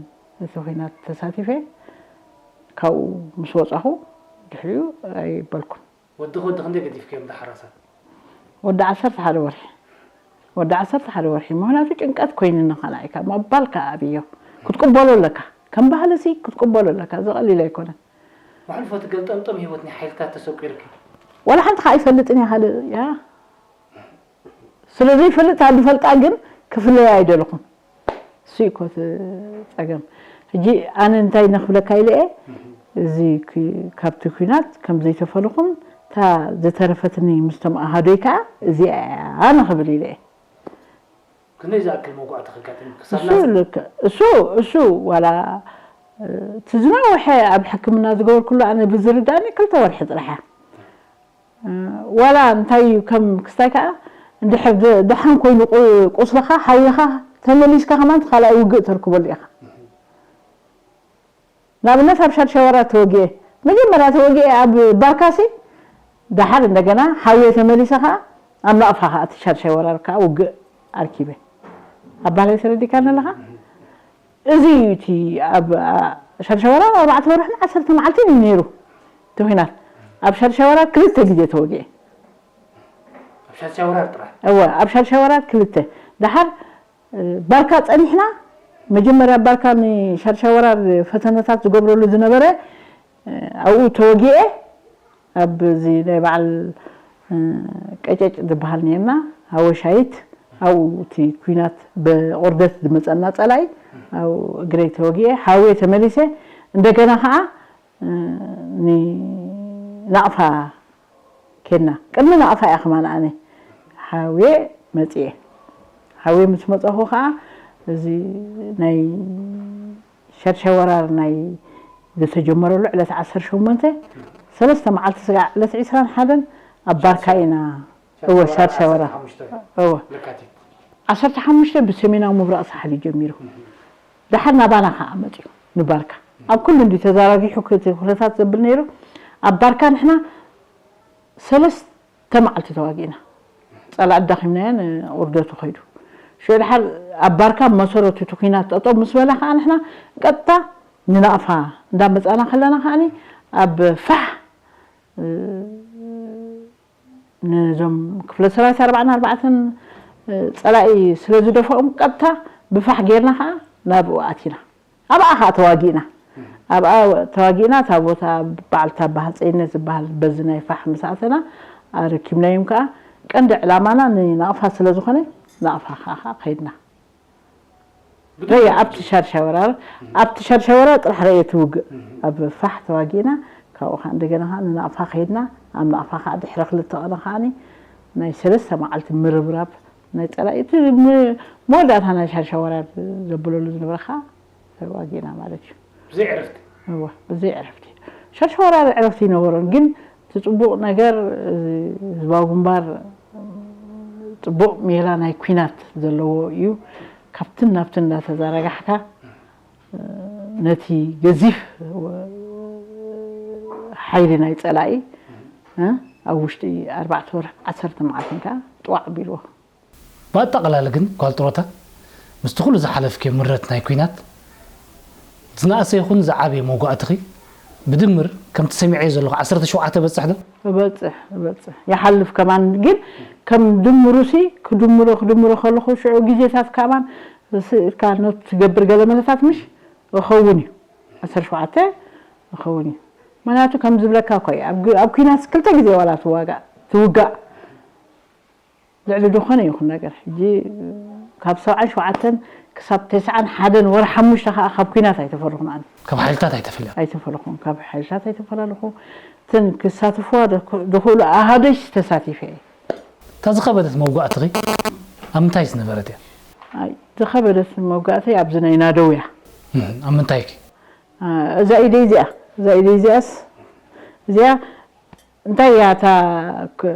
እቲ ኹናት ተሳቲፈ። ካብኡ ምስ ወጻኹ፣ ድሕሪኡ ኣይበልኩን። ወዲ ኸወዲ ክንደይ ገዲፍክዮም ደሓራሳት? ወዲ ዓሰርተ ሓደ ወርሒ። ወዲ ዓሰርተ ሓደ ወርሒ። ምኽንያቱ ጭንቀት ኮይኑኒ ካልኣይ ካብ ምባል ከኣ ኣብዮ። ክትቅበሎ ኣለካ። ከም ባህሊ ሲ ክትቅበሎ ኣለካ። እዚ ቀሊል ኣይኮነን። መሕልፎ ትገልጠምጠም ህይወት ናይ ሓይልታት ተሰቂሩኪ? ዋላ ሓንቲ ከኣ ኣይፈልጥን እየ ካልእ፣ ያ። ስለ ዘይፈልጥ እታ ዝፈልጣ ግን ክፍለያ ኣይደለኹን። እሱ እኮ እቲ ጸገም። ሕጂ ኣነ እንታይ ነኽብለካ ኢለ እየ፣ እዚ ኩ-፣ ካብቲ ኲናት ከም ዘይተፈለኹን፣ እታ ዝተረፈትኒ ምስቶም ኣሃዶይ ከኣ እዚኣ እያ ንኽብል ኢለ እየ። ክንደይ ዝኣክል መውጋእቲ ከጋጥም ክሳብ እሱ ናዚ? ልክ፣ እሱ፣ እሱ ዋላ፣ እ፣ እቲ ዝነውሐ ኣብ ሕክምና ዝገበርኩሉ ኣነ ብዝርዳእኒ ክልተ ወርሒ ጥራሕ እያ። እ፣ ዋላ እንታይ እዩ ከም ክስታይ ከኣ፣ እንድሕር ድ-፣ ደሓን ኮይኑ ቁ-፣ ቁስልኻ ሓዊኻ ተመሊስካ ከማን እቲ ካልኣይ ውግእ ተርክበሉ ኢኻ። ንኣብነት ኣብ ሻድሻይ ወራር ተወጊኤ፣ መጀመርያ ተወጊኤ ኣብ ባርካሲ፣ ደሓር እንደገና ሓውየ ተመሊሰ ከኣ ኣብ ናቕፋ ከኣ እቲ ሻድሻይ ወራር ከኣ ውግእ ኣርኪበ። ኣባህላይ ተረዲካኒ ኣለኻ? እዚ እዩ እቲ ኣብ፣ አ፣ ሻድሻይ ወራር ኣርባዕተ ወርሕን ዓሰርተ መዓልትን እዩ ነይሩ እቲ ኲናት። ኣብ ሻድሻይ ወራር ክልተ ግዜ ተወጊኤ። ኣብ ሻድሻይ ወራር ጥራሕ? እወ፣ ኣብ ሻድሻይ ወራር ክልተ። ደሓር፣ እ፣ ባርካ ጸኒሕና፣ መጀመርያ ባርካ ንሻድሻይ ወራር ፈተነታት ዝገብረሉ ዝነበረ፣ እ፣ ኣብኡ ተወጊኤ፣ ኣብ እዚ ናይ በዓል፣ እ፣ ቀጨጭ ዝበሃል ነርና፣ ሃወሻይት፣ ኣብኡ እቲ ኲናት ብቑርደት ዝመጸና ጸላኢ፣ ኣብኡ እግረይ ተወጊኤ፣ ሓውየ ተመሊሰ፣ እንደገና ኸኣ፣ እ፣ ንናቕፋ ኬድና። ቅድሚ ናቕፋ እያ ከማን ኣነ ሓውየ መጽየ። ሓውየ ምስ መጻኹ ኸኣ እዚ ናይ ሻድሻይ ወራር ናይ ዝተጀመረሉ ዕለት ዓሰርተ ሸሞንተ፣ ሰለስተ መዓልቲ ስጋዕ ዕለት ዒስራን ሓደን ኣብ ባርካ ኢና። እወ፣ ሻድሻይ ወራር። እወ። ለካቲት። ዓሰርተ ሓሙሽተ ብሰሜናዊ ምብራቕ ሳሕል እዩ ጀሚሩ። ደሓር ናባና ኸዓ መፅዩ ንባርካ። ኣብ ኩሉ እንዲ ተዘራጊሑ ክቲ ኩነታት ዘብል ነይሩ። ኣብ ባርካ ንሕና ሰለስተ መዓልቲ ተዋጊእና። ጸላኢ ኣዳኺምናዮ ንቑርደቱ ኸይዱ። ሽዑ ድሓር ኣብ ባርካ መሰረቱ እቲ ኲናት ጠጠው ምስ በለ ኸዓ ንሕና ቀጥታ ንናቕፋ እንዳመጻና ከለና ኸዓኒ ኣብ ፋሕ፣ እ፣ ነዞም ክፍለ ሰራዊት ኣርባዓን ኣርባዕተን ጸላኢ ስለ ዝደፍኦም ቀጥታ ብፋሕ ጌርና ኸዓ ናብኡ ኣቲና። ኣብኣ ኸዓ ተዋጊእና። ኣብኣ ተዋጊእና እታ ቦታ በዓልታ ባሃፀይነት ዝበሃል በዚ ናይ ፋሕ ምስ ኣተና ኣረኪብናዮም። ከኣ ቀንዲ ዕላማና ንናቕፋ ስለ ዝኾነ ናቕፋ ኸዓ ኸይድና። ረየ ኣብቲ ሻድሻይ ወራር፣ ኣብቲ ሻድሻይ ወራር ጥራሕ ረየ ትውግእ። ኣብ ፋሕ ተዋጊእና፣ ካብኡ ኸዓ እንደገና ኸዓ ንናቕፋ ኸይድና። ኣብ ናቕፋ ኸዓ ድሕሪ ክልተ ቐነ ኸዓኒ ናይ ሰለስተ መዓልቲ ምርብራብ ናይ ጸላኢ፣ እቲ ም-፣ መወዳእታ ናይ ሻድሻይ ወራር ዘብለሉ ዝነበረ ኸዓ ተዋጊእና ማለት እዩ። ብዘይ ዕረፍቲ? እወ፣ ብዘይ ዕረፍቲ። ሻድሻይ ወራር ዕረፍቲ ኣይነበሮን፣ ግን እቲ ጽቡቕ ነገር፣ እዚ ህዝባዊ ግንባር ጽቡቕ ሜላ ናይ ኲናት ዘለዎ እዩ። ካብትን ናብትን እንዳተዘራጋሕካ፣ ነቲ ገዚፍ ሓይሊ ናይ ጸላኢ፣ እ፣ ኣብ ውሽጢ ኣርባዕተ ወርሒ ዓሰርተ መዓልትን ከኣ ጥዋዕ ኣቢልዎ። ብኣጠቓላሊ ግን ጓል ጥሮታ፣ ምስቲ ኩሉ ዝሓለፍክዮ ምረት ናይ ኲናት፣ ዝነኣሰ ይኹን ዝዓበየ መጓእትኺ፣ ብድምር ከምቲ ሰሚዐዮ ዘለኹ ዓሰርተ ሸውዓተ በጽሕ ዶ? እበጽሕ፣ እበጽሕ። ይሓልፍ ከማን፣ ግን ከም ድምሩሲ ክድምሮ፣ ክድምሮ ከለኹ ሽዑ ግዜታት ከማን ስእልካ ኖት ትገብር ገለ መለታት ምሽ እኸውን እዩ። ዓሰርተ ሸውዓተ እኸውን እዩ። ምኽንያቱ ከም ዝብለካ እኮ እዩ። ኣብ ግ-፣ ኣብ ኲናት ክልተ ግዜ ዋላ ትዋጋእ፣ ትውጋእ። ልዕሊ ዝኾነ ይኹን ነገር። ሕጂ ካብ ሰብዓን ሸውዓተን ክሳብ ተስዓን ሓደን ወርሒ ሓሙሽተ ከኣ ካብ ኲናት ኣይተፈለኹን ኣነ። ካብ ሓይልታት ኣይተፈለኹን? ኣይተፈለኹን። ካብ ሓይልታት ኣይተፈላለኹ። እተን ክሳተፍዋ ደክ-፣ ድኽእሉ ኣሃዶች ተሳቲፈ እየ። እታ ዝኸበደት መውጋእትኺ ኣብ ምንታይ ዝነበረት እያ? ኣይ፣ ዝኸበደት መውጋእተይ ኣብዚ ናይ ናደው እያ። እም፣ ኣብ ምንታይኪ? አ፣ እዛ ኢደይ እዚኣ፣ እዛ ኢደይ እዚኣስ፣ እዚኣ እንታይ እያ እታ ክ-፣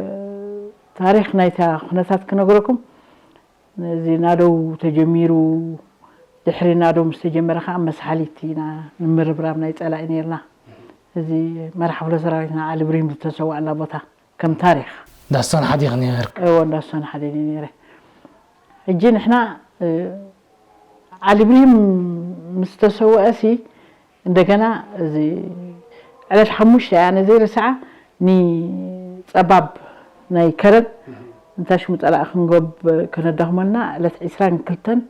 ታሪኽ ናይታ ኩነታት ክነግረኩም። እዚ ናደው ተጀሚሩ፣ ድሕሪ ናደው ምስ ተጀመረ ከዓ መስሓሊት ኢና ንምርብራብ ናይ ፀላኢ ነርና። እዚ መራሕ ክፍለ ሰራዊትና ዓሊ ብሪም ዝተሰዋእላ ቦታ ከም ታሪኽ ዳሳን ሓዲኽ ነርክ እዎ እንዳሳን ሓደ ነረ። ሕጂ ንሕና እ፣ ዓሊ ብሪም ምስ ተሰወአሲ እንደገና እዚ ዕለት ሓሙሽተ እያ ነዘይ ርስዓ ንፀባብ ናይ ከረን እንታይ ሽሙ ፀላእ ክንጎብ ከነዳኽመና ዕለት ዕስራን ክልተን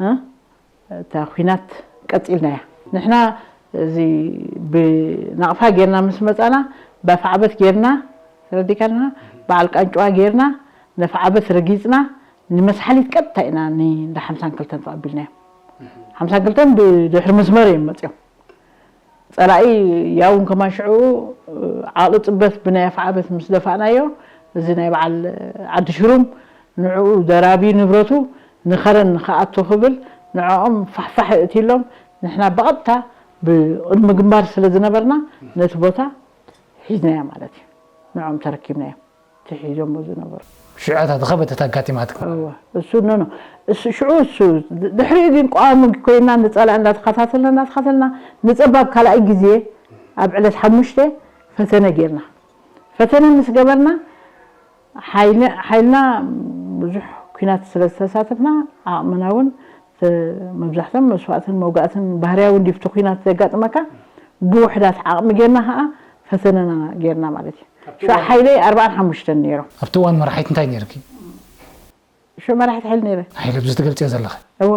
እ፣ እታ ኲናት ቀፂልናያ። ንሕና እዚ ብናቕፋ ጌርና ምስ መፃና ባፍዓበት ጌርና ተረዲካልና በዓል ቃንጭዋ ጌርና ነፍዓበት ረጊፅና ንመስሓሊት ቀጥታ ኢና ንእንዳ ሓምሳን ክልተን ተቐቢልናዮም። ሓምሳን ክልተን ብድሕሪ መስመር እዮም መፅዮም። ፀላኢ ያውን ከማን ሽዑ ዓቕሊ ፅበት ብናይ ኣፍዓበት ምስ ደፋእናዮ እዚ ናይ በዓል ዓዲ ሽሩም ንዕኡ ደራቢ ንብረቱ ንኸረን ንኸኣቱ ክብል ንዕኦም ፋሕፋሕ የእትይሎም። ንሕና ብቐጥታ ብቕድሚ ግንባር ስለ ዝነበርና ነቲ ቦታ ሒዝናዮ ማለት እዩ። ንዕኦም ተረኪብናዮም። ትሒዞሞ ዝነበሩ። ሽዑ እታ ዝኸበደት ኣጋጢማትኩም? እወ፣ እሱ ኖ ኖ እሱ ሽዑ እሱ ድሕሪኡ ግን ቀዋሚ ኮይና ንፀላእ እንዳተኸታተልና እንዳተኸታተልና ንፀባብ ካልኣይ ግዜ ኣብ ዕለት ሓሙሽተ ፈተነ ጌርና። ፈተነ ምስ ገበርና ሓይልና ብዙሕ ኲናት ስለ ዝተሳተፍና ዓቕምና እውን መብዛሕትኦም መስዋእትን መውጋእትን ባህርያዊ እንዲፍቲ ኲናት ዘጋጥመካ ብውሕዳት ዓቕሚ ጌርና ከዓ ፈተነና ጌርና ማለት እዩ። ሽዑ ሓይለይ ኣርባዓን ሓሙሽተን ነይሮም። ኣብቲ እዋን መራሒት እንታይ ነርኪ? ሽዑ መራሒት ሓይሊ ነይረ። ሓይሊ ኣብዚ ትገልፅዮ ዘለኺ? እወ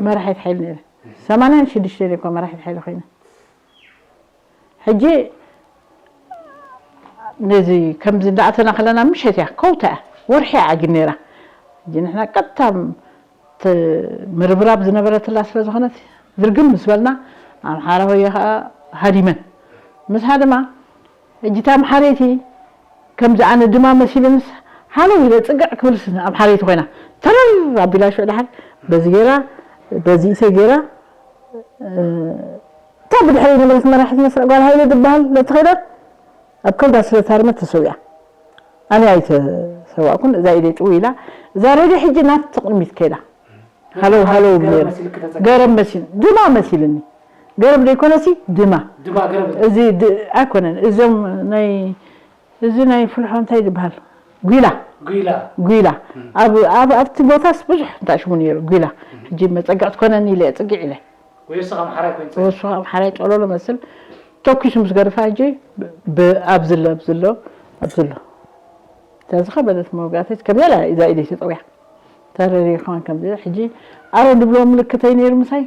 መራሒት ሓይሊ ነይረ። ሰማንያን ሽዱሽተን እኮ መራሒት ሓይሊ ኮይነ። ሕጂ ነዚ ከምዚ እንዳኣተና ከለና ምሸት እያ ከውታ እያ ወርሒ እያ ዓጊን ነይራ። ሕጂ ንሕና ቀጥታ ምርብራብ ዝነበረትላ ስለ ዝኾነት ዝርግም ምስ በልና ኣምሓራ ሆየ ከዓ ሃዲመን ምስ ሃደማ ሕጂ እታ ኣምሓረይቲ ከምዚ ኣነ ድማ መሲልንስ ሃለው ኢለ ፅግዕ ክብልስ ኣምሓረይቲ ኮይና ተረር ኣቢላ ሽዑ ድሓር በዚ ገይራ በዚ ኢሰ ገይራ እታ ብድሕሪ ነበረት መራሒት መስርዕ ጓል ሃይለ ትበሃል ለትኸይዳ ኣብ ከብዳ ስለ ታርመት ተሰዊኣ። ኣነ ኣይተሰዋእኩን እዛ ኢደይ ጥው ኢላ እዛ ሬድዮ ሕጂ ናብቲ ቅድሚት ከይዳ ሃለው ሃለው ገረብ መሲል ድማ መሲልኒ ገረብ ዘይኮነሲ ድማ እዚ ኣይኮነን እዞም ናይ እዚ ናይ ፍልሖ እንታይ ዝበሃል ጒላ ጒላ ኣብቲ ቦታስ ብዙሕ እንታይ ሽሙ ነይሩ ጒላ ሕጂ መፀግዕ ትኮነኒ ኢለ ፅግዕ ኢለ ወሱ ካብ ሓራይ ጦሎሎ መስል ተኩሱ ምስ ገርፋ ሕጂ ኣብዝሎ ኣብዝሎ ኣብዝሎ እዛ ዝኸበደት መውጋእተች ከም ዘላ እዛ ኢደይ ተጠውያ ተረሪ ከማን ከም ሕጂ ኣረ ድብሎ ምልክተይ ነይሩ ምሳይ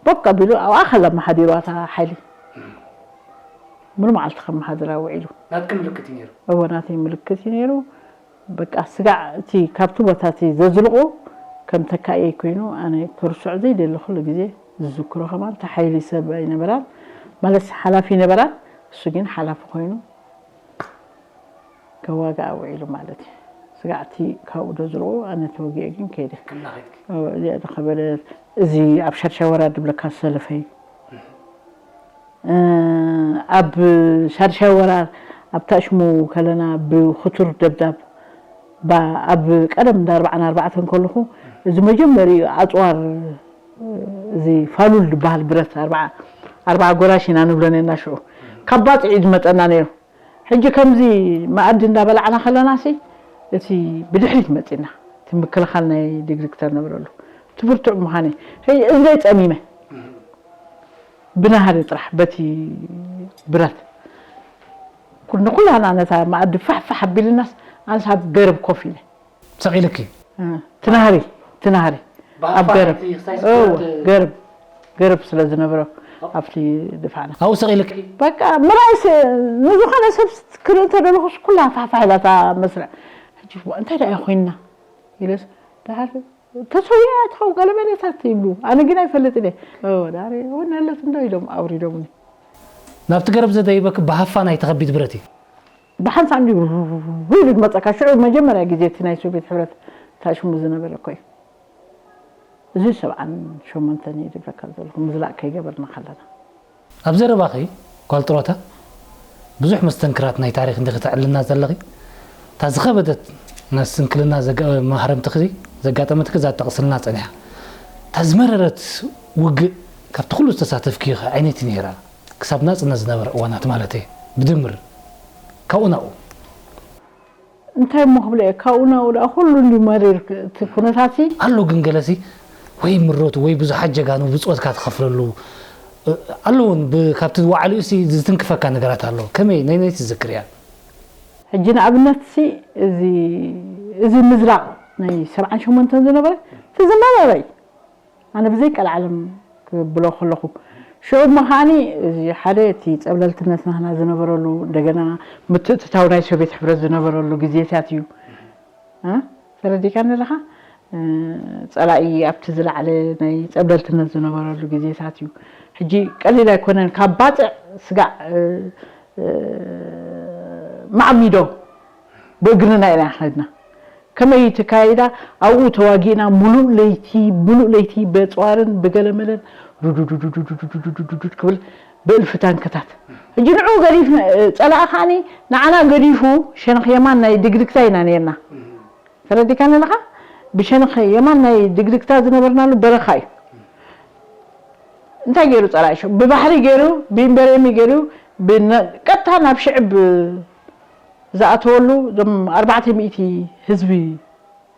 ቦቅ ኣቢሉ ኣብኣ ከላ መሓዲሩ ኣታ ሓይሊ ሙሉ መዓልቲ ከም መሓድራ ውዒሉ ናትኪ ምልክት እዩ ነይሩ እዎ ናተይ ምልክት እዩ ነይሩ በቃ ስጋዕ እቲ ካብቲ ቦታ እቲ ዘዝልቑ ከም ተካእየይ ኮይኑ ኣነ ክርስዖ ዘይደሊ ኩሉ ግዜ ዝዝክሮ ከማን እቲ ሓይሊ ሰብ ኣይነበራን ማለት ሓላፊ ነበራን እሱ ግን ሓላፊ ኮይኑ ከዋግኣ ውዒሉ ማለት እዩ። ስጋዕቲ ካብኡ ዶ ዝርኡ ኣነ ተወጊአ ግን ከይደ። እዚኣ ዝኸበደት እዚ ኣብ ሻድሻይ ወራር ድብለካ ዝሰለፈ እዩ። ኣብ ሻድሻይ ወራር ኣብታ ሽሙ ከለና ብክቱር ደብዳብ ኣብ ቀደም እንዳ ኣርባዓን ኣርባዕተን ከለኹ እዚ መጀመሪኡ ኣፅዋር እዚ ፋሉል ዝበሃል ብረት ኣርባዓ ጎራሽ ኢና ንብሎ ነርና ሽዑ ካብ ባፅዕ እዩ ዝመፀና ነይሩ ሕጂ ከምዚ መኣዲ እንዳበላዕና ከለና ሲ እቲ ብድሕሪት መፂና እቲ ምክልኻል ናይ ዲግሪክተር ነብረሉ እቲ ብርቱዕ ምዃነ ሕጂ እግረይ ፀሚመ ብናሃሪ ጥራሕ በቲ ብረት ንኩላና ነታ መኣዲ ፋሕፋሕ ኣቢልናስ ኣንሳብ ገረብ ኮፍ ኢለ ሰቒልኪ ትናህሪ ትናህሪ ኣብ ገረብ ገረብ ገረብ ስለ ዝነበረ ኣብቲ ድፋዕና ኣብኡ ሰቒልኪ በቃ ምራይስ ንዝኾነ ሰብ ክርኢ እንተደለኹስ ኩላ ፋሕፋሕ ኢላ እታ መስርዕ ሕጂ እንታይ ደኣ ኮይንና ኢለስ ድሓር ተሰዊኣ ትኸው ገለመለታት ይብሉ ኣነ ግን ኣይፈልጥን እየ ዳሬ እውን ያለት እንዶ ኢሎም ኣውሪዶምኒ ናብቲ ገረብ ዘደይበክ ብሃፋ ናይ ተኸቢድ ብረት እዩ ብሓንሳብ እንዲ ኢሉ ዝመፀካ ሽዑ መጀመርያ ግዜ እቲ ናይ ሶቪየት ሕብረት ታሽሙ ዝነበረ እኮ እዩ። እዚ ሰብዓን ሸሞንተን እዩ ዝብለካ ዘለኹ ምዝላቕ ከይገበርና ከለና። ኣብ ዘረባኺ ጓል ጥሮታ ብዙሕ መስተንክራት ናይ ታሪኽ እንዲኺ ተዕልና ዘለኺ፣ እታ ዝኸበደት ናይ ስንክልና ዘጋ- ማህረምትኺ ዘጋጠመትኪ እዛ ጠቕስልና ጸኒሓ። እታ ዝመረረት ውግእ ካብቲ ኩሉ ዝተሳተፍኪ ከ ዓይነት ነይራ? ክሳብ ናጽነት ዝነበረ እዋናት ማለት እየ ብድምር ካብኡ ናብኡ። እንታይ እሞ ክብለ እየ ካብኡ ናብኡ ደኣ ኩሉ እንዲ መሪር እቲ ኩነታት ሲ ኣሎ ግን ገለሲ ወይ ምሮት ወይ ብዙሓት ጀጋኑ ብጾትካ ትኸፍለሉ ኣሎ እውን ብ- ካብቲ ዋዕሊኡ ሲ ዝትንክፈካ ነገራት ኣሎ ከመይ ነይነይ ትዝክር እያ ሕጂ ንኣብነት ሲ እዚ እዚ ምዝራቕ ናይ ሰብዓን ሸሞንተን ዝነበረ እቲ ዝነበረ እዩ ኣነ ብዘይ ቀልዓለም ክብሎ ከለኹ ሽዑ እሞ ከዓኒ እዚ ሓደ እቲ ፀብለልትነት ናህና ዝነበረሉ እንደገና ምትእትታው ናይ ሶቪየት ሕብረት ዝነበረሉ ግዜታት እዩ እ? ተረዲካኒ ኣለኻ እ፣ ፀላኢ ኣብቲ ዝለዓለ ናይ ፀብለልትነት ዝነበረሉ ግዜታት እዩ ሕጂ ቀሊል ኣይኮነን ካብ ባፅዕ ስጋዕ እ፣ እ፣ ማዕሚዶ ብእግርና ኢና ከድና ከመይ ተካይዳ ኣብኡ ተዋጊእና ሙሉእ ለይቲ ሙሉእ ለይቲ በፅዋርን ብገለመለን ዱዱዱዱዱዱዱዱዱዱድ ክብል ብእልፊ ታንክታት ሕጂ ንዑ ገዲፍ ፀላኢ ከዓኒ ንዓና ገዲፉ ሸነኽ የማን ናይ ድግድግታ ኢና ነርና ተረዲካኒ ኣለኻ ብሸነኽ የማን ናይ ድግድግታ ዝነበርናሉ በረኻ እዩ እንታይ ገይሩ ፀላኢ ሽዑ ብባሕሪ ገይሩ ብኢምበሬሚ ገይሩ ቀጥታ ናብ ሽዕብ ዝኣተወሉ እዞም ኣርባዕተ ሚእቲ ህዝቢ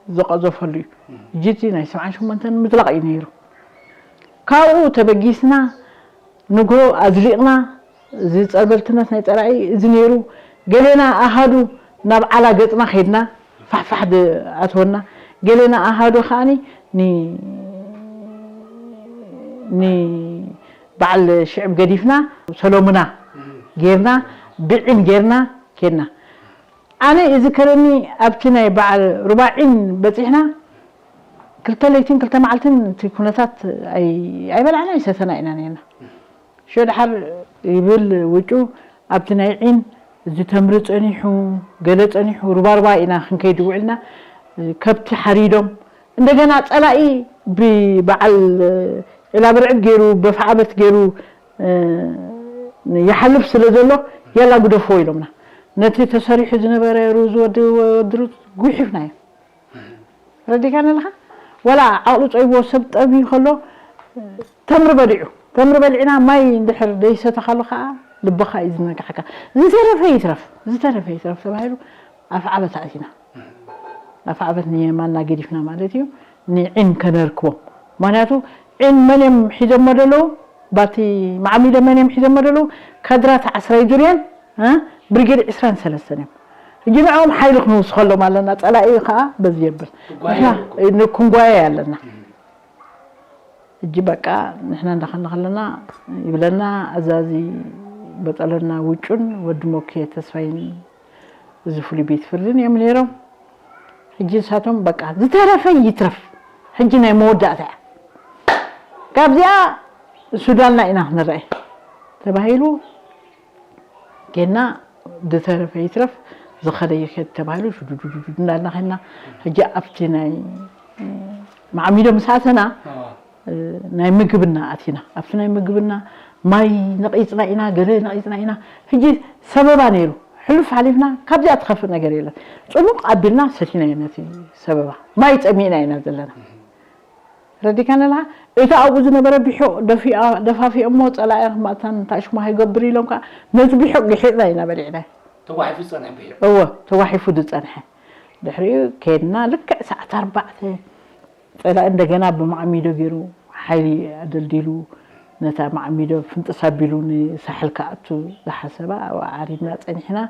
ዝቐዘፈሉ እዩ። ሕጂ እቲ ናይ ሰብዓን ሸሞንተን ምጥላቕ እዩ ነይሩ። ካብኡ ተበጊስና ንግሆ ኣዝሊቕና እዚ ጸበልትነት ናይ ጸላኢ እዚ ነይሩ። ገሌና ኣሃዱ ናብ ዓላ ገጽና ከይድና ፋሕፋሕ ኣተወና። ገሌና ኣሃዱ ከዓኒ ን ንበዓል ሽዕብ ገዲፍና ሰሎሙና ጌርና ብዒም ጌርና ኬድና። ኣነ ይዝከረኒ ኣብቲ ናይ በዓል ሩባዒን በጺሕና ክልተ ለይትን ክልተ መዓልትን እቲ ኩነታት ኣይበላዕና ይሰተና ኢና ነርና። ሽዑ ደሓር ይብል ውጩ ኣብቲ ናይ ዒን እዚ ተምሪ ጸኒሑ ገለ ጸኒሑ ሩባሩባ ኢና ክንከይድ ውዕልና ከብቲ ሓሪዶም እንደገና ጸላኢ ብበዓል ዒላብርዕድ ገይሩ በፍዓበት ገይሩ ይሓልፍ ስለ ዘሎ የላ ግደፍዎ ኢሎምና ነቲ ተሰሪሑ ዝነበረ ሩዝ ወዲ ወዲ ሩዝ ጉሒፍናዮ ረዲካኒ ኣለኻ ወላ ዓቕሉ ፀይዎ ሰብ ጠምዩ ከሎ ተምሪ በሊዑ ተምሪ በሊዕና ማይ እንድሕር ደይሰተኻሉ ከዓ ልብኻ እዩ ዝነግሓካ ዝተረፈ ይትረፍ ዝተረፈ ይትረፍ ተባሂሉ ኣፍዓበት ኣእቲና ኣፍዓበት ንየማና ገዲፍና ማለት እዩ ንዒን ከነርክቦም ምክንያቱ ዒን መን እዮም ሒዞሞ ደለዉ ባቲ ማዕሚደ መን እዮም ሒዞሞ ደለዉ ካድራት ዓስራይ ዙርያን ብርጌድ ዕስራን ሰለስተን እዮም ሕጂ ንዕኦም ሓይሊ ክንውስኸሎም ኣለና ፀላኢ ከዓ በዚ የብል ክንጓየ ኣለና ሕጂ በቃ ንሕና እንዳኸና ከለና ይብለና ኣዛዚ በጠለና ውጩን ወዲ ሞኬ ተስፋይን እዚ ፍሉይ ቤት ፍርድን እዮም ነይሮም ሕጂ ንሳቶም በቃ ዝተረፈ ይትረፍ ሕጂ ናይ መወዳእታ እያ ካብዚኣ ሱዳንና ኢና ክንረአ ተባሂሉ ጌና ዝተረፈ ይትረፍ ዝኸደ ይኸድ ተባሂሉ ሽዱዱዱዱ እንዳልና ኸና ሕጂ ኣብቲ ናይ ማዕሚዶ ምስ ኣተና ናይ ምግብና ኣቲና ኣብቲ ናይ ምግብና ማይ ነቒፅና ኢና ገለ ነቒፅና ኢና ሕጂ ሰበባ ነይሩ ሕሉፍ ሓሊፍና ካብዚኣ ትኸፍእ ነገር የለን ፅሙቕ ኣቢልና ሰቲናዮ ነቲ ሰበባ ማይ ፀሚእና ኢና ዘለና ረዲካኒ ኣለኻ እቲ ኣብኡ ዝነበረ ቢሑቕ ደፋፊኦሞ ፀላኢ ክማእታን ታሽሞ ሃይገብር ኢሎም ከዓ ነቲ ቢሑቕ ግሒጥና ኢና በሊዕናዮ ተጓሒፉ ዝፀንሐ ቢሑቕ እወ ተጓሒፉ ዝፀንሐ ድሕሪኡ ከድና ልክዕ ሰዓት ኣርባዕተ ፀላኢ እንደገና ብማዕሚዶ ገይሩ ሓይሊ ኣደልዲሉ ነታ ማዕሚዶ ፍንጥስ ኣቢሉ ንሳሕል ክኣቱ ዝሓሰባ ኣብኣ ዓሪድና ፀኒሕና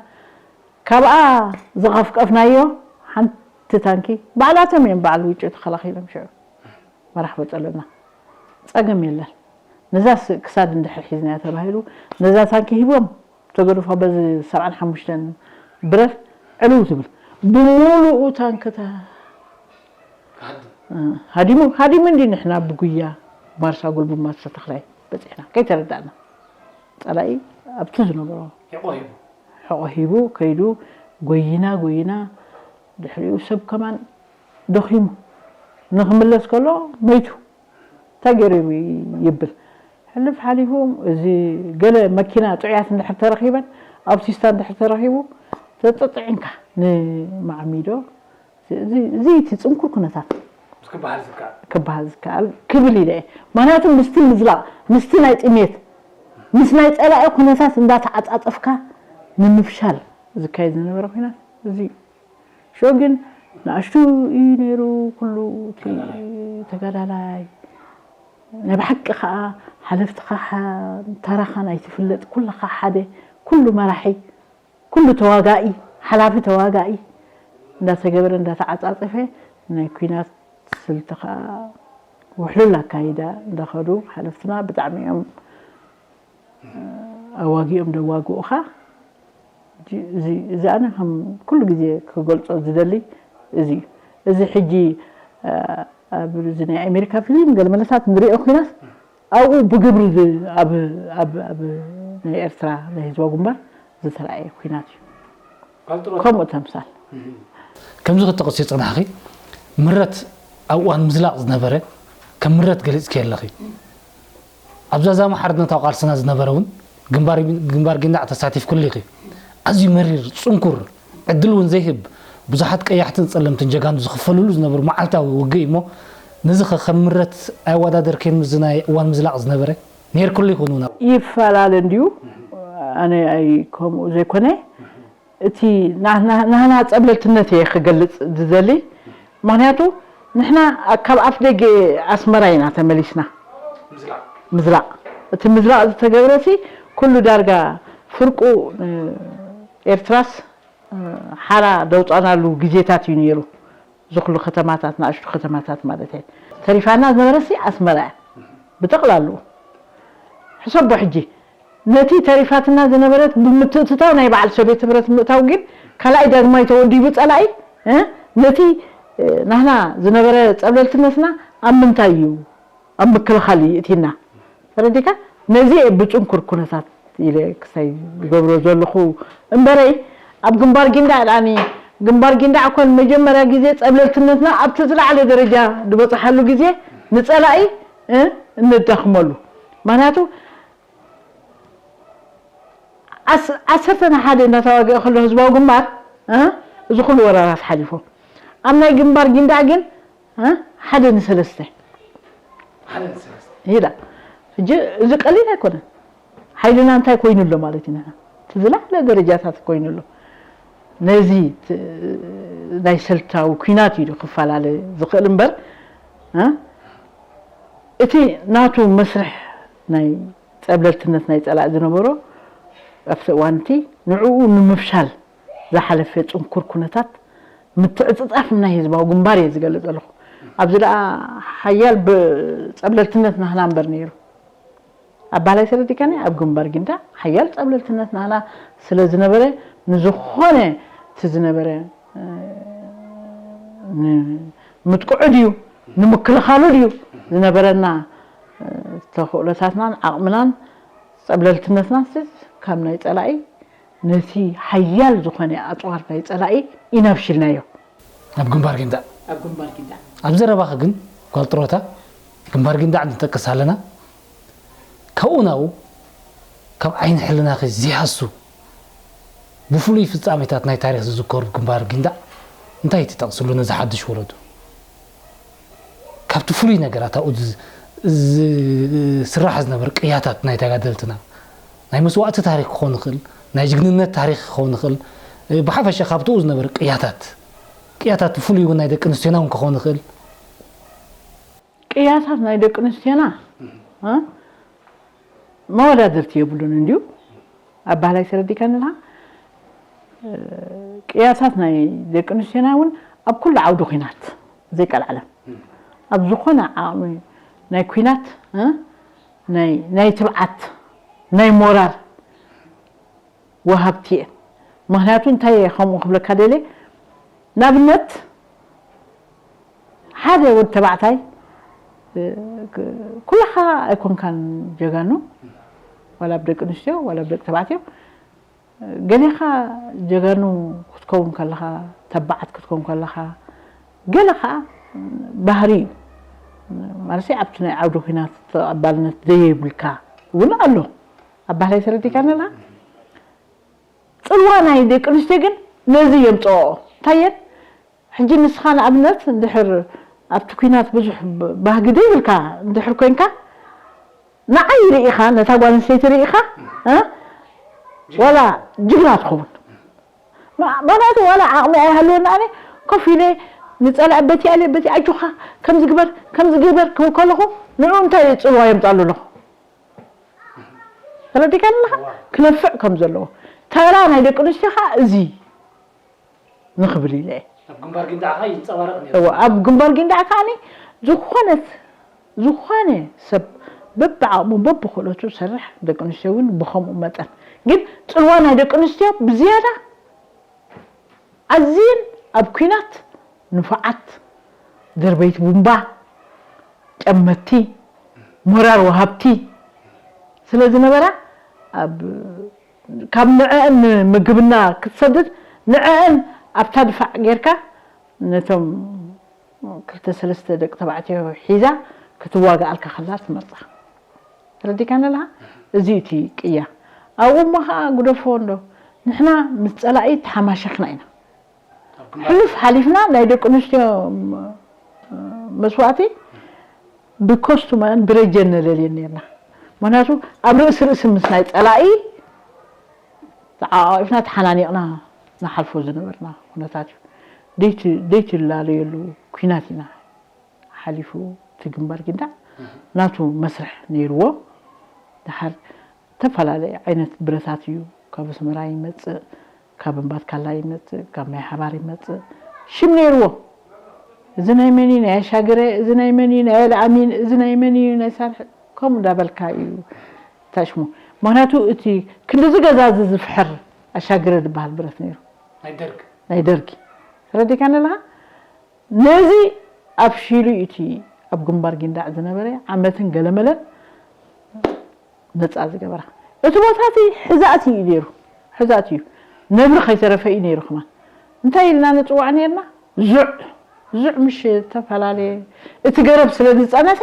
ካብኣ ዝቐፍቀፍናዮ ሓንቲ ታንኪ ባዕላቶም እዮም በዓል ውጭ ተኸላኺሎም ሽዑ መራኽቦ ጸለና ጸገም የለን ነዛ ክሳድ እንድሕር ሒዝናያ ተባሂሉ ነዛ ታንኪ ሂቦም ተገድፎ በዚ ሰብዓን ሓሙሽተን ብረት ዕልው ትብል ብሙሉኡ ታንክታ ሃዲሙ ሃዲሙ እንዲ ንሕና ብጉያ ማርሳ ጉልቡ ማርሳ ተኽላይ በፂሕና ከይተረዳእና ፀላኢ ኣብቲ ዝነበሮ ኣቑሂቡ ከይዱ ጎይና ጎይና ድሕሪኡ ሰብ ከማን ደኺሙ ንኽምለስ ከሎ መይቱ እንታይ ገይሩ ይብል። ሕልፍ ሓሊፉ እዚ ገለ መኪና ጥዑያት እንድሕር ተረኺበን ኣውቲስታ እንድሕር ተረኺቡ ተጠጥዒንካ ንማዕሚዶ እዚ እቲ ጽንኩር ኩነታት ምስ ክበሃል ዝከኣል ክበሃል ዝከኣል ክብል ኢለ እየ። ምክንያቱ ምስቲ ምዝላቕ ምስቲ ናይ ጥሜት ምስ ናይ ጸላኢ ኩነታት እንዳተዓጻጸፍካ ንምፍሻል ዝካየድ ዝነበረ ኩናት እዚ እዩ። ሽዑ ግን ንኣሽቱ እዩ ነይሩ ኩሉ እቲ ተጋዳላይ ናይ ብሓቂ ከዓ ሓለፍትኻ ተራኻ ናይ ትፍለጥ ኩልኻ ሓደ ኩሉ መራሒ ኩሉ ተዋጋኢ ሓላፊ ተዋጋኢ እንዳተገበረ እንዳተዓፃፀፈ ናይ ኩናት ስልቲ ከዓ ውሕሉል ኣካይዳ እንዳኸዱ ሓለፍትና ብጣዕሚ እዮም ኣዋጊኦም ደዋግኡኻ እዚ ኣነ ከም ኩሉ ግዜ ክገልፆ ዝደሊ እዚ እዩ። እዚ ሕጂ ኣብ እዚ ናይ ኣሜሪካ ፊልም ገለ መለሳት ንሪኦ ኩናት ኣብኡ ብግብሪ ኣብ ናይ ኤርትራ ናይ ህዝባዊ ግንባር ዝተረኣየ ኩናት እዩ። ከምኡ ተምሳል ከምዚ ክትጠቕሲ ዝጸናሕኺ ምረት ኣብ እዋን ምዝላቕ ዝነበረ ከም ምረት ገሊጽኪ ኣለኺ። ኣብ ዛዛሚ ሓርነታዊ ቃልስና ዝነበረ እውን ግንባር ጊንዳዕ ተሳቲፍክሉ ኢኺ። ኣዝዩ መሪር፣ ጽንኩር፣ ዕድል እውን ዘይህብ ብዙሓት ቀያሕትን ጸለምትን ጀጋኑ ዝኽፈልሉ ዝነበሩ መዓልታዊ ውግእ እሞ ነዚ ኸ ከም ምረት ኣየወዳደርክዮን ምስዚ ናይ እዋን ምዝላቕ ዝነበረ? ነይርክሉ ይኹን እውን ኣብ። ይፈላለ እንድዩ ኣነ ኣይ ከምኡ ዘይኮነ እቲ ናህና ጸብለልትነት እየ ክገልጽ ዝደሊ ምክንያቱ ንሕና ካብ ኣፍ ደገ ኣስመራ ኢና ተመሊስና ምዝላቕ እቲ ምዝላቕ ዝተገብረ ሲ ኩሉ ዳርጋ ፍርቁ ኤርትራስ ሓራ ደውፃናሉ ግዜታት እዩ ነይሩ እዚ ኩሉ ከተማታት ንኣሽቱ ከተማታት ማለት እየ ተሪፋና ዝነበረ ሲ ኣስመራ እያ ብጠቕላሉ ሕሰቦ ሕጂ ነቲ ተሪፋትና ዝነበረት ብምትእትታው ናይ በዓል ሶቬት ህብረት ምእታው ግን ካልኣይ ዳግማይ ተወዲቡ ጸላኢ ነቲ ናህና ዝነበረ ጸብለልትነትና ኣብ ምንታይ እዩ ኣብ ምክልኻል እዩ እቲና ተረዲካ ነዚ ብጽንኩር ኩነታት ኢለ ክሳይ ዝገብሮ ዘለኹ እምበረይ ኣብ ግንባር ጊንዳዕ ዳኣኒ ግንባር ጊንዳዕ እኮ ንመጀመርያ ግዜ ጸብለልትነትና ኣብቲ ዝለዓለ ደረጃ ዝበጽሓሉ ግዜ ንጸላኢ እንዳኽመሉ ምክንያቱ ዓሰርተ ንሓደ እንዳተዋግአ ከሎ ህዝባዊ ግንባር እዚ ኩሉ ወራራት ሓሊፎም ኣብ ናይ ግንባር ጊንዳዕ ግን ሓደ ንሰለስተ ኢላ ሕጂ እዚ ቀሊል ኣይኮነን ሓይልና እንታይ ኮይኑ ኣሎ ማለት ኢና እቲ ዝለዓለ ደረጃታት ኮይኑ ኣሎ ነዚ ናይ ሰልታዊ ኩናት እዩ ክፈላለ ዝኽእል እምበር እቲ ናቱ መስርሕ ናይ ጸብለልትነት ናይ ጸላእ ዝነበሮ ኣብቲ እዋን እቲ ንዕኡ ንምፍሻል ዝሓለፈ ጽንኩር ኩነታት ምትዕጽጻፍ ናይ ህዝባዊ ግንባር እየ ዝገልጽ ዘለኹ ኣብዚ ደኣ ሓያል ጸብለልትነት ናህና እምበር ነይሩ ኣባላይ ተረዲካኒ ኣብ ግንባር ጊንዳዕ ሓያል ጸብለልትነት ናህና ስለ ዝነበረ ንዝኾነ እቲ ዝነበረ ንምጥቅዑ ድዩ ንምክልኻሉ ድዩ ዝነበረና ተኽእሎታትናን ዓቕምናን ጸብለልትነትናን ካብ ናይ ጸላኢ ነቲ ሓያል ዝኾነ ኣጽዋር ናይ ጸላኢ ኢና ኣፍሽልናዮ። ኣብ ግንባር ጊንዳዕ። ኣብ ግንባር ጊንዳዕ። ኣብ ዘረባኺ ግን ጓል ጥሮታ ግንባር ጊንዳዕ ንጠቅስ ኣለና ካብኡ ናብኡ ካብ ዓይኒ ሕልናኺ ዘይሃሱ ብፍሉይ ፍጻሜታት ናይ ታሪኽ ዝዝከሩ ግንባር ጊንዳዕ እንታይ ትጠቕስሉ ነዚ ሓድሽ ወለዶ? ካብቲ ፍሉይ ነገራት ኣብኡ ዝስራሕ ዝነበረ ቅያታት ናይ ተጋደልትና ናይ መስዋእቲ ታሪክ ክኸውን ይኽእል፣ ናይ ጅግንነት ታሪክ ክኸውን ይኽእል፣ ብሓፈሻ ካብትኡ ዝነበረ ቅያታት ቅያታት ፍሉይ እውን ናይ ደቂ ኣንስትዮና እውን ክኸውን ይኽእል። ቅያታት ናይ ደቂ ኣንስትዮና መወዳድርቲ የብሉን እንድዩ ኣብ ባህላይ ተረዲካኒ ኣለኻ ቅያታት ናይ ደቂ ኣንስትዮና እውን ኣብ ኩሉ ዓውዲ ኩናት ዘይቀልዓለም ኣብ ዝኾነ ዓቕሚ ናይ ኩናት ናይ ትብዓት ናይ ሞራል ወሃብቲ እየን ምክንያቱ እንታይ እየ ከምኡ ክብለካ ደልየ ንኣብነት ሓደ ወዲ ተባዕታይ ኩላኻ ኣይኮንካን ጀጋኑ ዋላ ብደቂ ኣንስትዮ ዋላ ብደቂ ተባዕትዮ ገሌኻ ጀጋኑ ክትከውን ከለኻ፣ ተባዓት ክትከውን ከለኻ፣ ገለ ኸዓ ባህሪ እዩ። ማለት ኣብቲ ናይ ዓውደ ኲናት ተቐባልነት ዘየብልካ እውን ኣሎ። ኣብ ባህላይ ተረዲካ ነላ ጽልዋ ናይ ደቂ ኣንስትዮ ግን ነዚ የምፅኦ። እንታይ እየን? ሕጂ ንስኻ ንኣብነት እንድሕር ኣብቲ ኲናት ብዙሕ ብ- ባህጊ ዘይብልካ እንድሕር ኮንካ፣ ንዓይ ርኢኻ፣ ነታ ጓል ኣንስተይቲ ርኢኻ፣ እ? ዋላ ጅግና ትኸውን። ማ- ምኽንያቱ ዋላ ዓቕሚ ኣይሃልወና፣ ኣነ ኮፍ ኢለ ንፀላኢ በቲ ኣለ በቲ ኣጆኻ ከምዚ ግበር ከምዚ ግበር ክብል ከለኹ ንዑ እንታይ ጽልዋ የምፃሉ ኣለኹ? ተረዲካ ኣለኻ? ክነፍዕ ከም ዘለዎ ተራ ናይ ደቂ ኣንስትዮ ኸዓ እዚ ንኽብል ኢለ እየ። ኣብ ግንባር ጊንዳዕ ከኣ ይንጸባረቕ ነይሩ። እወ፣ ኣብ ግንባር ጊንዳዕ ከኣኒ ዝኾነት ዝኾነ ሰብ በብዓቕሙ በብክእለቱ ዝሰርሕ፣ ደቂ ኣንስትዮ እውን ብኸምኡ መጠን። ግን ጽልዋ ናይ ደቂ ኣንስትዮ ብዝያዳ ኣዝየን ኣብ ኲናት ንፉዓት፣ ደርበይቲ ቡምባ፣ ጨመቲ፣ ሞራል ወሃብቲ ስለ ዝነበራ፣ ኣብ ካብ ንዕአን ንምግብና ክትሰድድ ንዕአን ኣብታ ድፋዕ ጌርካ ነቶም ክልተ ሰለስተ ደቂ ተባዕትዮ ሒዛ ክትዋግኣልካ ከላ ትመርጻ። ተረዲካኒ ኣለኻ? እዚ እቲ ቅያ። ኣብኡ እሞ ኸዓ ግደፎ እንዶ ንሕና ምስ ጸላኢ ተሓማሸኽና ኢና። ሕሉፍ ሓሊፍና ናይ ደቂ ኣንስትዮ መስዋእቲ ብኮስቱመን ብረጀን ነለልየን ነርና። ምክንያቱ ኣብ ርእሲ ርእሲ ምስ ናይ ጸላኢ ተዓቃቂፍና ተሓናኒቕና ንሓልፎ ዝነበርና ኩነታት እዩ። ደይቲ- ደይትላለየሉ ኲናት ኢና ሓሊፉ እቲ ግንባር ጊንዳዕ ናቱ መስርሕ ነይርዎ። ድሓር ዝተፈላለየ ዓይነት ብረታት እዩ ካብ ኣስመራ ይመጽእ፣ ካብ እምባትካላ ይመጽእ፣ ካብ ማይ ሓባር ይመጽእ። ሽም ነይርዎ። እዚ ናይ መን እዩ? ናይ ኣሻግረ። እዚ ናይ መን እዩ? ናይ ኣልኣሚን። እዚ ናይ መን እዩ? ናይ ሳልሕ። ከምኡ እንዳበልካ እዩ ታሽሙ። ምክንያቱ እቲ ክንድዚ ገዛ እዚ ዝፍሕር ኣሻግረ ዝበሃል ብረት ነይሩ። ናይ ደርግ። ናይ ደርጊ። ተረዲካኒ ኣለኻ? ነዚ ኣፍሺሉ እዩ እቲ ኣብ ግንባር ጊንዳዕ ዝነበረ ዓመትን ገለመለን ነፃ ዝገበራ። እቲ ቦታ እቲ ሕዛእቲ እዩ ነይሩ። ሕዛእቲ እዩ። ነብሪ ከይተረፈ እዩ ነይሩ ከማን። እንታይ ኢልና ንፅዋዕ ነርና? ዙዕ። ዙዕ ምሽ ዝተፈላለየ እቲ ገረብ ስለ ዝፀነተ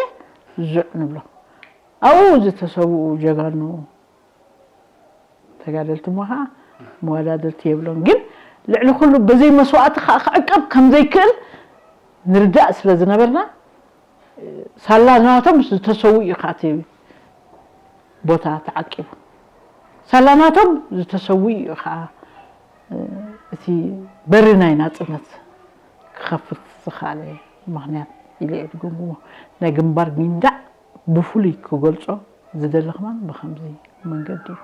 ዙዕ ንብሎ። ኣብኡ ዝተሰውኡ ጀጋኑ ተጋደልቲ እሞ ኸዓ መወዳደርቲ የብሎን። ግን ልዕሊ ኩሉ በዘይ መስዋእቲ ኸዓ ክዕቀብ ከም ዘይክእል ንርዳእ ስለ ዝነበርና፣ ሳላ ናቶም ዝተሰውኡ እዩ ኸዓ እቲ ቦታ ተዓቂቡ። ሳላ ናቶም ዝተሰውኡ እዩ ኸዓ እቲ በሪ ናይ ናጽነት ክኸፍት ዝኸኣለ ምኽንያት ኢለ እየ ዝግምግሞ። ናይ ግንባር ጊንዳዕ ብፍሉይ ክገልጾ ዝደሊ ከማን ብኸምዚ መንገዲ እዩ።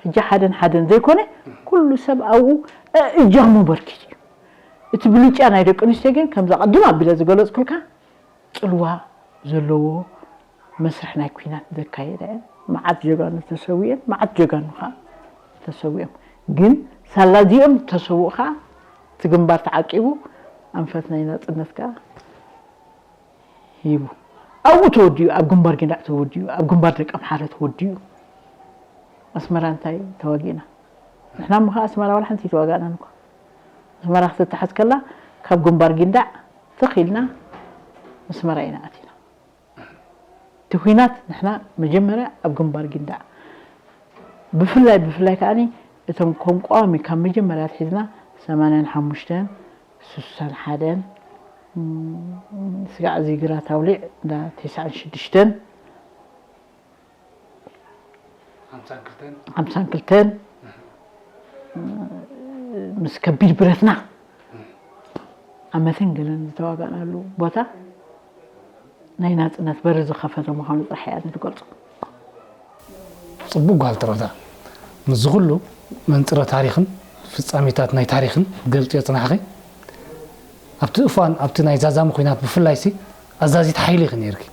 ሕጂ ሓደን ሓደን ዘይኮነ፣ ኩሉ ሰብ ኣብኡ እጃሙ በርኪት እዩ። እቲ ብልጫ ናይ ደቂ ኣንስትዮ ግን ከምዛ ቅድም ኣቢለ ዝገለጽኩልካ ጽልዋ ዘለዎ መስርሕ ናይ ኲናት ዘካየዳ እየን። መዓት ጀጋኑ ተሰዊአን፣ መዓት ጀጋኑ ኸዓ ተሰዊኦም። ግን ሳላ እዚኦም ተሰውኡ ኸዓ እቲ ግንባር ተዓቂቡ፣ ኣንፈት ናይ ናጽነት ከኣ ሂቡ። ኣብኡ ተወዲኡ፣ ኣብ ግንባር ጊንዳዕ ተወዲኡ፣ ኣብ ግንባር ደቀምሓረ ተወዲኡ። ኣስመራ እንታይ ተዋጊእና? ንሕና እሞ ኸዓ ኣስመራ ዋላ ሓንቲ ኣይተዋጋእናን እኳ። ኣስመራ ክትተሓዝ ከላ ካብ ግንባር ጊንዳዕ ትኽ ኢልና ኣስመራ ኢና ኣቲና። እቲ ኲናት ንሕና መጀመርያ ኣብ ግንባር ጊንዳዕ ብፍላይ ብፍላይ ከዓኒ እቶም ከም ቀዋሚ ካብ መጀመርያ ኣትሒዝና ሰማንያን ሓሙሽተን ስሳን ሓደን ስጋዕ ዚግራት ኣውሊዕ እንዳ ተስዓን ሽዱሽተን ሓምሳን ክልተን ምስ ከቢድ ብረትና ዓመትን ገለን ዝተዋጋእናሉ ቦታ ናይ ናጽነት በሪ ዝኸፈተ ምዃኑ ጥራሕ እያ ንትገልጾ። ጽቡቕ ጓል ትረዳ። ምስዚ ኩሉ መንጽረ ታሪኽን ፍጻሜታት ናይ ታሪኽን ትገልጽዮ ጽናሕኺ ኣብቲ እፋን ኣብቲ ናይ ዛዛሚ ኲናት ብፍላይ ሲ ኣዛዚት ሓይሊ ኢኺ ነይርኪ።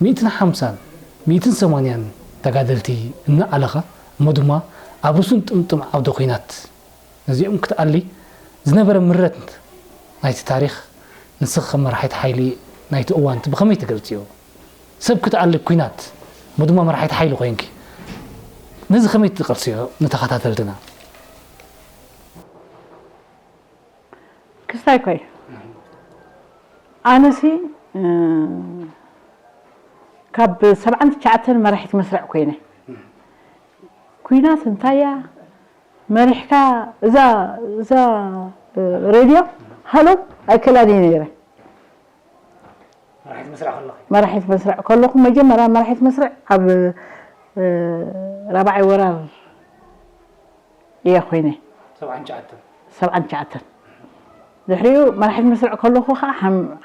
ሚእትን ሓምሳን ሚእትን ሰማንያን ተጋደልቲ እናኣለኻ እሞ ድማ ኣብ ርሱን ጥምጥም ዓውደ ኲናት ነዚኦም ክትኣሊ ዝነበረ ምረት ናይቲ ታሪኽ ንስኺ ከም መራሒት ሓይሊ ናይቲ እዋን ብኸመይ ትገልጽዮ? ሰብ ክትኣሊ ኲናት እሞ ድማ መራሒት ሓይሊ ኮይንኪ ነዚ ከመይ ትቐልስዮ ንተኸታተልትና? ክስታይ ኮይ ኣነሲ ካብ ሰብዓን ትሽዓተን መራሒት መስርዕ ኮይነ። ኩናት እንታያ መሪሕካ እዛ እዛ ሬድዮ ሃሎ ኣይከላን እየ ነይረ። መራሒት መስርዕ ከለኹ መራሒት መስርዕ ከለኹ መጀመርያ መራሒት መስርዕ ኣብ ራብዓይ ወራር እየ ኮይነ። ሰብዓን ትሽዓተን ሰብዓን ትሽዓተን ድሕሪኡ መራሒት መስርዕ ከለኹ ከዓ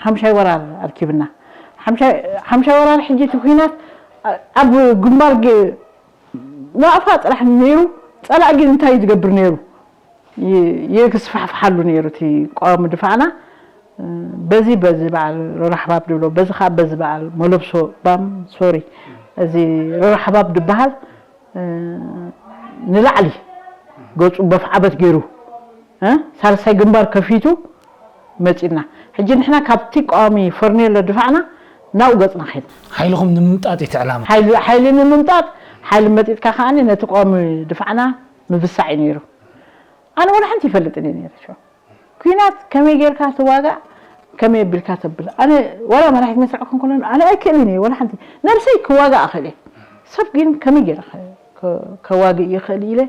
ሓምሻይ ወራር ኣርኪብና። ሓምሻይ ወራር ሕጂ እቲ ኩናት ኣብ ግንባር ናቕፋ ጥራሕ ነይሩ። ፀላእ ግን እንታይ ዝገብር ነይሩ? የስፋሕፍሓሉ ነይሩ እቲ ቀዋሚ ድፋዕና። በዚ በዚ በዓል ሮራሕባብ ድብሎ በዚ ከዓ በዚ በዓል መለብሶ ባም ሶሪ እዚ ሮራሕባብ ድበሃል ንላዕሊ ገፁ በፍዓበት ገይሩ ሳልሳይ ግንባር ከፊቱ መፂና። ሕጂ ንሕና ካብቲ ቀዋሚ ፈርኔሎ ድፋዕና ናብኡ ገፅና ከይድና። ሓይልኹም ንምምጣጥ እቲ ዕላማ። ሓይሊ ንምምጣጥ ሓይሊ መጢጥካ ከዓ ነቲ ቀዋሚ ድፋዕና ምብሳዕ እዩ ነይሩ። ኣነ ወላ ሓንቲ ይፈልጥን እየ ነይረ። ኲናት ከመይ ጌርካ ትዋጋእ ከመይ ኣቢልካ ተብል ኣነ ዋላ መራሒት መስርዕ ክንኮነ ኣነ ኣይክእልን እየ ወላ ሓንቲ ነብሰይ ክዋጋእ እኽእል እየ። ሰብ ግን ከመይ ጌረ ከዋግእ ይኽእል ኢለ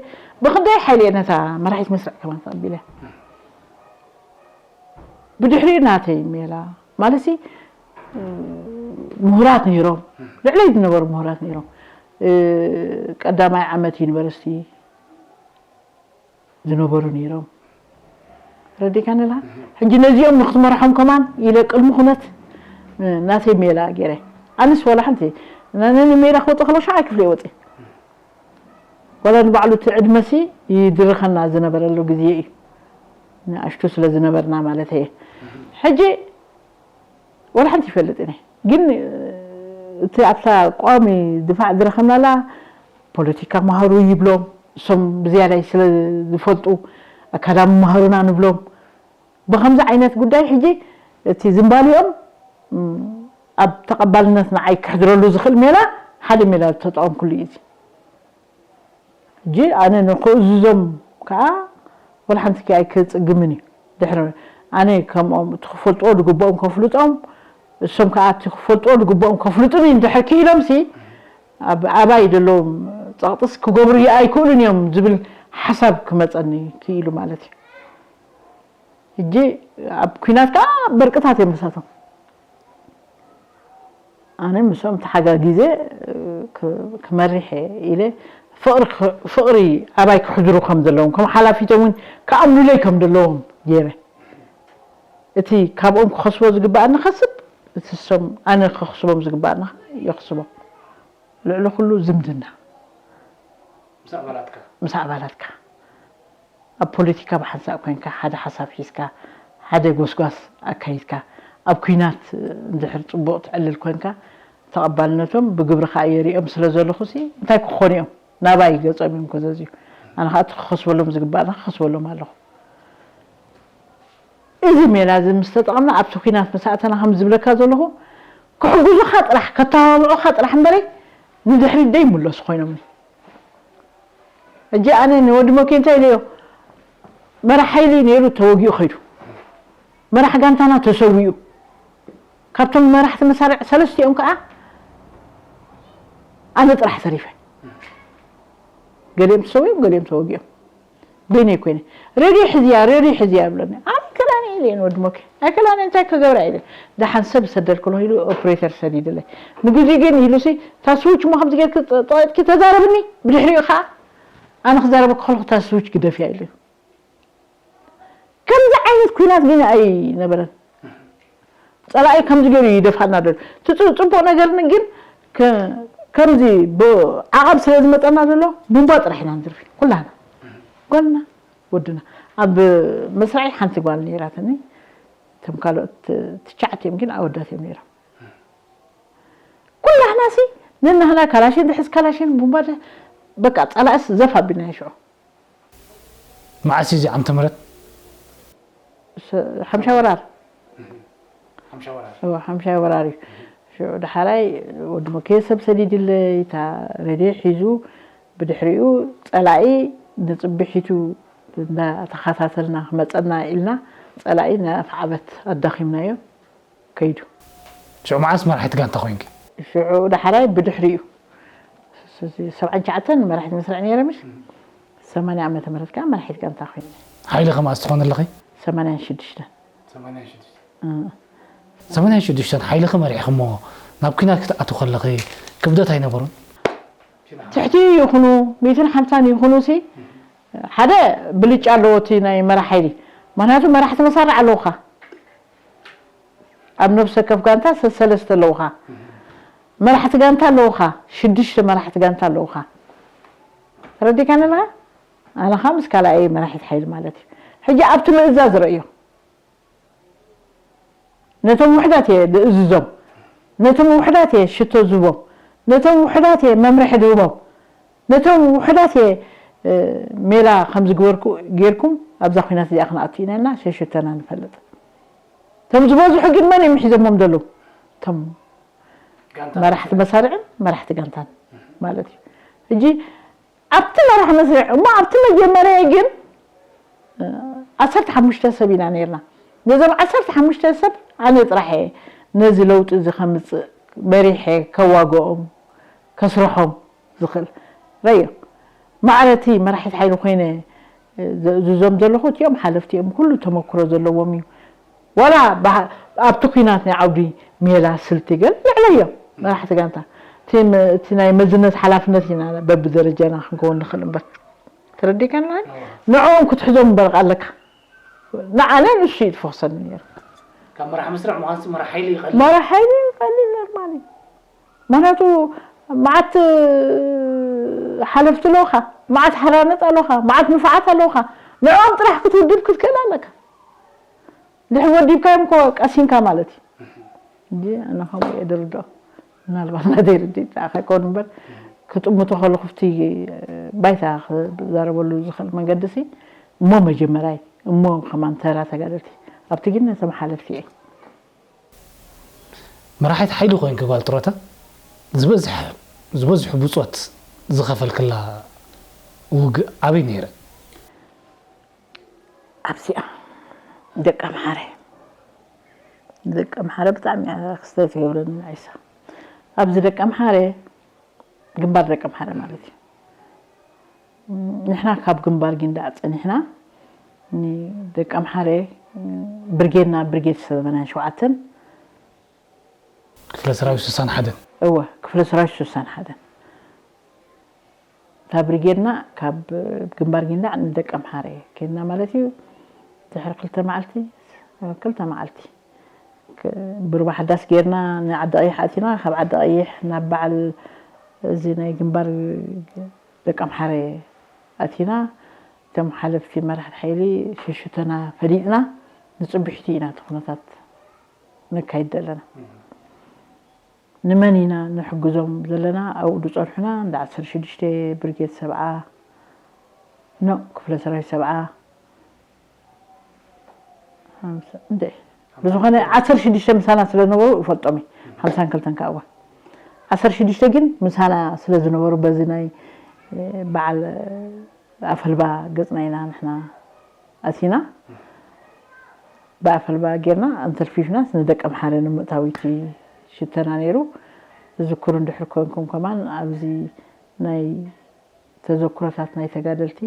ብኽንደይ ሓይሊ እየ ነታ መራሒት መስርዕ ከማን ተቐቢለ። ብድሕሪኡ ናተይ ሜላ ማለትሲ ምሁራት ነይሮም ልዕለይ ዝነበሩ ምሁራት ነይሮም ቀዳማይ ዓመት ዩኒቨርሲቲ ዝነበሩ ነይሮም። ረዲካ ንላ ሕጂ ነዚኦም ንክትመርሖም ከማን ኢለ ቅድሚ ኩነት ናተይ ሜላ ገይረ ኣንስ ዋላ ሓንቲ ነኒ ሜላ ክወፀ ከሎ ሻዓይ ክፍለ ይወፀ ዋላ ንባዕሉ እቲ ዕድመሲ ይድርኸና ዝነበረሉ ግዜ እዩ። ንኣሽቱ ስለ ዝነበርና ማለት እየ። ሕጂ ዋላ ሓንቲ ይፈልጥን እየ ግን እቲ ኣብታ ቋሚ ድፋዕ ዝረኸብናላ ፖለቲካ መሃሩ ይብሎም እሶም ብዝያዳይ ስለ ዝፈልጡ ኣካዳሚ መሃሩና ንብሎም። ብከምዚ ዓይነት ጉዳይ ሕጂ እቲ ዝንባሊኦም ኣብ ተቐባልነት ንዓይ ክሕድረሉ ዝኽእል ሜላ ሓደ ሜላ ዝተጠቐምኩሉ እዩ። ሕጂ ኣነ ንክእዝዞም ከዓ ወላ ሓንቲ ኪ ኣይክጽግምን እዩ። ድሕሪ ኣነ ከምኦም እቲ ክፈልጥዎ ዝግብኦም ከፍልጦም እሶም ከዓ እቲ ክፈልጥዎ ዝግብኦም ከፍልጡኒ እንድሕር ክኢሎም ሲ ኣብ ኣባይ ዘለዎም ጸቕጥስ ክገብሩ ኣይክእሉን እዮም ዝብል ሓሳብ ክመጸኒ ክኢሉ ማለት እዩ። ሕጂ ኣብ ኲናት ከዓ በርቅታት እዮም ምሳቶም። ኣነ ምስኦም ተሓጋጊዘ ክመርሕ ኢለ ፍቕሪ ኣባይ ክሕድሩ ከም ዘለዎም ከም ሓላፊቶም እውን ክኣምኑለይ ከም ዘለዎም ገይረ እቲ ካብኦም ክኸስቦ ዝግባኣኒ ከስብ እቲ ሶም ኣነ ክኽስቦም ዝግባኣኒ የኽስቦም። ልዕሊ ኩሉ ዝምድና ምስ ኣባላትካ ምስ ኣባላትካ ኣብ ፖለቲካ ብሓንሳእ ኮይንካ ሓደ ሓሳብ ሒዝካ ሓደ ጎስጓስ ኣካይድካ ኣብ ኩናት እንድሕር ፅቡቕ ትዕልል ኮይንካ ተቐባልነቶም ብግብሪ ከዓ የሪኦም ስለ ዘለኹ ሲ እንታይ ክኾኑ እዮም ናባይ ገፆም እዮም ከዘዝዩ ኣነ ከዓ እቲ ክኸስበሎም ዝግባእና ክኸስበሎም ኣለኹ። እዚ ሜላ እዚ ምስ ተጠቐምና ኣብቲ ኩናት ምስ ኣተና ከም ዝብለካ ዘለኹ ክሕግዙኻ ጥራሕ ከተባብዑኻ ጥራሕ እምበረይ ንድሕሪት ደይምለሱ ኮይኖምኒ። ሕጂ ኣነ ንወዲ መኪ እንታይ ኢለዮ መራሕ ሓይሊ ነይሩ ተወጊኡ ኸይዱ መራሕ ጋንታና ተሰዊኡ ካብቶም መራሕቲ መሳርዕ ሰለስቲኦም ከዓ ኣነ ጥራሕ ተሪፈ ገሊኦም ተሰዊኦም ገሊኦም ተወጊኦም በይነይ ኮይነ ሬድዮ ሕዝያ ሬድዮ ሕዝያ ይብለኒ ኣይከላኒ ኢለ ንወዲ ሞኬ ኣይከላኒ እንታይ ከገብራ ኢለ ደሓን ሰብ ሰደልክሎ ኢሉ ኦፕሬተር ሰዲድለይ ንግዜ ግን ኢሉሲ ታስውች ሞ ከምዚ ጌርክ ጠቂጥኪ ተዛረብኒ ብድሕሪኡ ከዓ ኣነ ክዛረበ ከለኩ ታስውች ግደፍያ ኢሉ ከምዚ ዓይነት ኩናት ግን ኣይነበረን ፀላኢ ከምዚ ገይሩ ይደፋና ዘሎ እቲ ፅቡቅ ነገር ግን ከምዚ ዓቐብ ስለ ዝመፀና ዘሎ ቡምባ ጥራሕ ኢና ንዝርፊ ኩላና ጓልና ወድና ኣብ መስርዐይ ሓንቲ ጓል ነይራትኒ እቶም ካልኦት ትሽዓተ እዮም ግን ኣወዳት እዮም ነይሮም ኩላህና ሲ ነናህና ካላሽን ድሕዝ ካላሽን ቡምባ በቃ ፀላእስ ዘፍ ኣቢልና ሽዑ መዓስ እዚ ዓመተ ምህረት ሓምሻ ወራር ሓምሻ ወራር እዩ ሽዑ ዳሓራይ ወዲ መከየ ሰብ ሰዲድለይ እታ ሬድዮ ሒዙ ብድሕሪኡ ጸላኢ ንጽብሒቱ እንዳተኸታተልና ክመጸና ኢልና ጸላኢ ንኣፍዓበት ኣዳኺምናዮ ከይዱ። ሽዑ መዓስ መራሒት ጋንታ ኮይንኪ? ሽዑ ዳሕራይ ብድሕሪኡ ሰብዓን ትሽዓተን መራሒት መስርዕ ነይረ ምሽ ሰማንያ ዓመተ ምህረት ከዓ መራሒት ጋንታ ኮይነ። ሓይሊ ከማስ ትኾኒ ኣለኺ? ሰማንያን ሽዱሽተን ሰማንያን ሽዱሽተን ሓይልኺ መሪሕኺ እሞ ናብ ኲናት ክትኣትው ከለኺ ክብደት ኣይነበሮን? ትሕቲ ይኹኑ ሚእትን ሓምሳን ይኹኑ ሲ ሓደ ብልጫ ኣለዎ እቲ ናይ መራሕ ሓይሊ። ምክንያቱ መራሕቲ መሳርዕ ኣለውኻ። ኣብ ነብሰ ከፍ ጋንታ ሰሰለስተ ኣለውኻ። መራሕቲ ጋንታ ኣለውኻ። ሽዱሽተ መራሕቲ ጋንታ ኣለውኻ። ተረዲካኒ ኣለኻ? ኣነ ኸዓ ምስ ካልኣይ መራሒት ሓይሊ ማለት እዩ። ሕጂ ኣብቲ ምእዛዝ ረእዮ። ነቶም ውሕዳት እየ ዝእዝዞም። ነቶም ውሕዳት እየ ሽቶ ዝህቦም። ነቶም ውሕዳት እየ መምርሒ ዝህቦም። ነቶም ውሕዳት እየ ሜላ ከምዚ ግበርኩ ጌርኩም ኣብዛ ኲናት እዚኣ ክንኣቱ ኢና ኢልና ሸሽተና ንፈልጥ። እቶም ዝበዝሑ ግን መን እዮም ሒዞሞም ዘለዉ? እቶም መራሕቲ መሳርዕን መራሕቲ ጋንታን ማለት እዩ። ሕጂ ኣብቲ መራሕ መስርዕ እሞ ኣብቲ መጀመርያ ግን ዓሰርተ ሓሙሽተ ሰብ ኢና ነርና። ነዞም ዓሰርተ ሓሙሽተ ሰብ ኣነ ጥራሕ እየ ነዚ ለውጢ እዚ ከምፅእ መሪሐ ከዋግኦም ከስርሖም ዝኽእል ረዮ። ማዕረ እቲ መራሒት ሓይሊ ኮይነ ዘእዝዞም ዘለኹ እቲኦም ሓለፍቲ እዮም። ኩሉ ተመክሮ ዘለዎም እዩ። ዋላ ኣብቲ ኲናት ናይ ዓውዲ ሜላ ስልቲ ገለ ልዕለዮም መራሕቲ ጋንታ እቲ ናይ መዝነት ሓላፍነት ኢና በብደረጃና ክንከውን ንኽእል እምበር ተረዲካና ንዕኦም ክትሕዞም እምበር ኣለካ ንዓነ ንሱ እዩ ትፈክሰኒ ነይሩ ካብ መራሕ መስርዕ ምዃንሲ መራሕ ሓይሊ ይቐልል መራሕ ሓይሊ ይቐልል ኖርማል እዩ ምክንያቱ መዓት ሓለፍቲ ኣለውካ መዓት ሓራነጥ ኣለውካ መዓት ንፋዓት ኣለውካ ንዕኦም ጥራሕ ክትውድብ ክትክእል ኣለካ ድሕር ወዲብካዮም እኮ ቀሲንካ ማለት እዩ እንጂ ኣነ ከምኡ እየ ድርድኦ ምናልባት ናተይ ርድኢት ንዓኻ ይኮን እምበር ክጥምቶ ከለኹ ብቲ ባይታ ክዛረበሉ ዝኽእል መንገዲ ሲ እሞ መጀመርያይ እሞ ከማን ተራ ተጋደልቲ ኣብቲ ግን ነቶም ሓለፍቲ እየ መራሒት ሓይሊ ኮይንኪ ጓል ጥሮታ ዝበዝሐ ዝበዝሑ ብፆት ዝኸፈልክላ ውግእ ኣበይ ነይረ? ኣብዚኣ ደቂ ኣምሓረ ደቂ ኣምሓረ ብጣዕሚ እያ ክስተት ይብለኒ ንዒሳ ኣብዚ ደቂ ኣምሓረ ግንባር ደቂ ኣምሓረ ማለት እዩ ንሕና ካብ ግንባር ጊንዳዕ ፀኒሕና ንደቂ ኣምሓረ ብርጌድና ብርጌድ ሰበናን ሸውዓተን ክፍለ ሰራዊት ስሳን ሓደን እወ ክፍለ ሰራዊት ስሳን ሓደን እታ ብርጌድና ካብ ግንባር ጊንዳዕ ንደቂ ኣምሓረ ከድና ማለት እዩ ድሕሪ ክልተ መዓልቲ ክልተ መዓልቲ ብሩባ ሓዳስ ጌርና ንዓዲ ቀይሕ ኣቲና ካብ ዓዲ ቀይሕ ናብ በዓል እዚ ናይ ግንባር ደቂ ኣምሓረ ኣቲና እቶም ሓለፍቲ መራሕቲ ሓይሊ ሽሽተና ፈሊጥና ንፅብሒቱ ኢና እቲ ኩነታት ነካይድ ዘለና ንመን ኢና ንሕግዞም ዘለና ኣብኡ ዝፀንሑና እንዳ ዓሰርተ ሽዱሽተ ብርጌድ ሰብዓ ኖ ክፍለ ሰራዊት ሰብዓ እንደ ብዝኾነ ዓሰርተ ሽዱሽተ ምሳና ስለ ዝነበሩ እፈልጦም ሓምሳን ክልተን ከዓ ዓሰርተ ሽዱሽተ ግን ምሳና ስለ ዝነበሩ በዚ ናይ በዓል ኣፈልባ ገፅና ኢና ንሕና ኣቲና ብኣፈልባ ጌርና ኣንተልፊፍናስ ንደቂ ኣምሓረ ንምእታው እቲ ሽተና ነይሩ ዝዝክሩ እንድሕር ኮንኩም ከማን ኣብዚ ናይ ተዘክሮታት ናይ ተጋደልቲ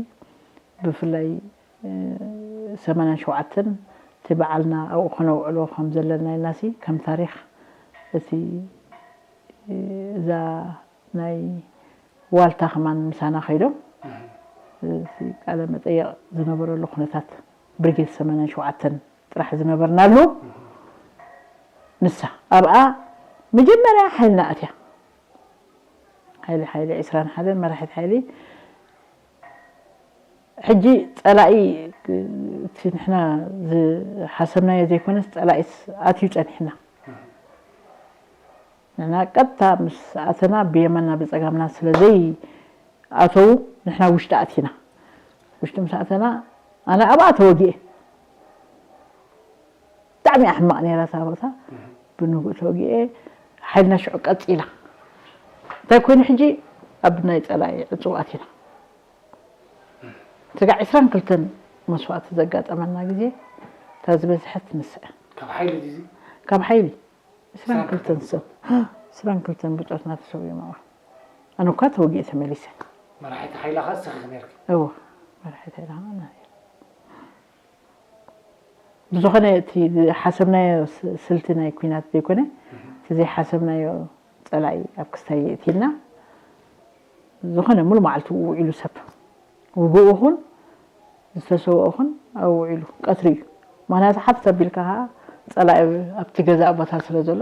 ብፍላይ ሰማንያን ሸውዓተን እቲ በዓልና ኣብኡ ከነውዕሎ ከም ዘለና ኢልናሲ ከም ታሪክ እቲ እዛ ናይ ዋልታ ከማን ምሳና ከይዶም ቃለ መጠየቕ ዝነበረሉ ኩነታት ብርጌድ ሰማንያን ሸውዓተን ጥራሕ ዝነበርናሉ ንሳ ኣብኣ መጀመርያ ሓይልና ኣትያ ሓይሊ ሓይሊ ዕስራን ሓደን መራሒት ሓይሊ ሕጂ ፀላኢ እቲ ንሕና ዝሓሰብናዮ ዘይኮነስ ፀላኢስ ኣትዩ ፀኒሕና ንሕና ቀጥታ ምስ ኣተና ብየማና ብፀጋምና ስለ ዘይኣተዉ ንሕና ውሽጢ ኣቲና ውሽጢ ምስ ኣተና ኣነ ኣብኣ ተወጊኤ ብጣዕሚ እያ ሕማቕ ነይራ እታ ቦታ ብንጉእ ተወጊኤ ሓይልና ሽዑ ቀፂላ እንታይ ኮይኑ ሕጂ ኣብ ናይ ጸላኢ ዕጹው ኣቲና። ስጋዕ ዕስራን ክልተን መስዋእቲ ዘጋጠመና ግዜ እታ ዝበዝሐት ንሳ እያ። ካብ ሓይሊ ድዩ? ካብ ሓይሊ ዕስራን ክልተን ሰብ፣ ዕስራን ክልተን ብጾትና ተሰዊኦም ኣብኣ። ኣነ እኳ ተወጊኤ ተመሊሰ። መራሒት ሓይላ ኸኣ እስኺ ነርኪ? እወ፣ መራሒት ሓይላ ኸኣ ኣነ ነይረ። ብዝኾነ እቲ ዝሓሰብናዮ ስ- ስልቲ ናይ ኲናት ዘይኮነ እቲ ዘይሓሰብናዮ ጸላኢ ኣብ ክስታይ የእትየና። ዝኾነ ሙሉ መዓልቲ ውዒሉ ሰብ ውግኡ ኹን ዝተሰውኦ ኹን ኣብኡ ውዒሉ ቀትሪ እዩ። ምኽንያቱ ሓፍ ተቢልካ ኸዓ ጸላኢ ኣብቲ ገዛእ ቦታ ስለ ዘሎ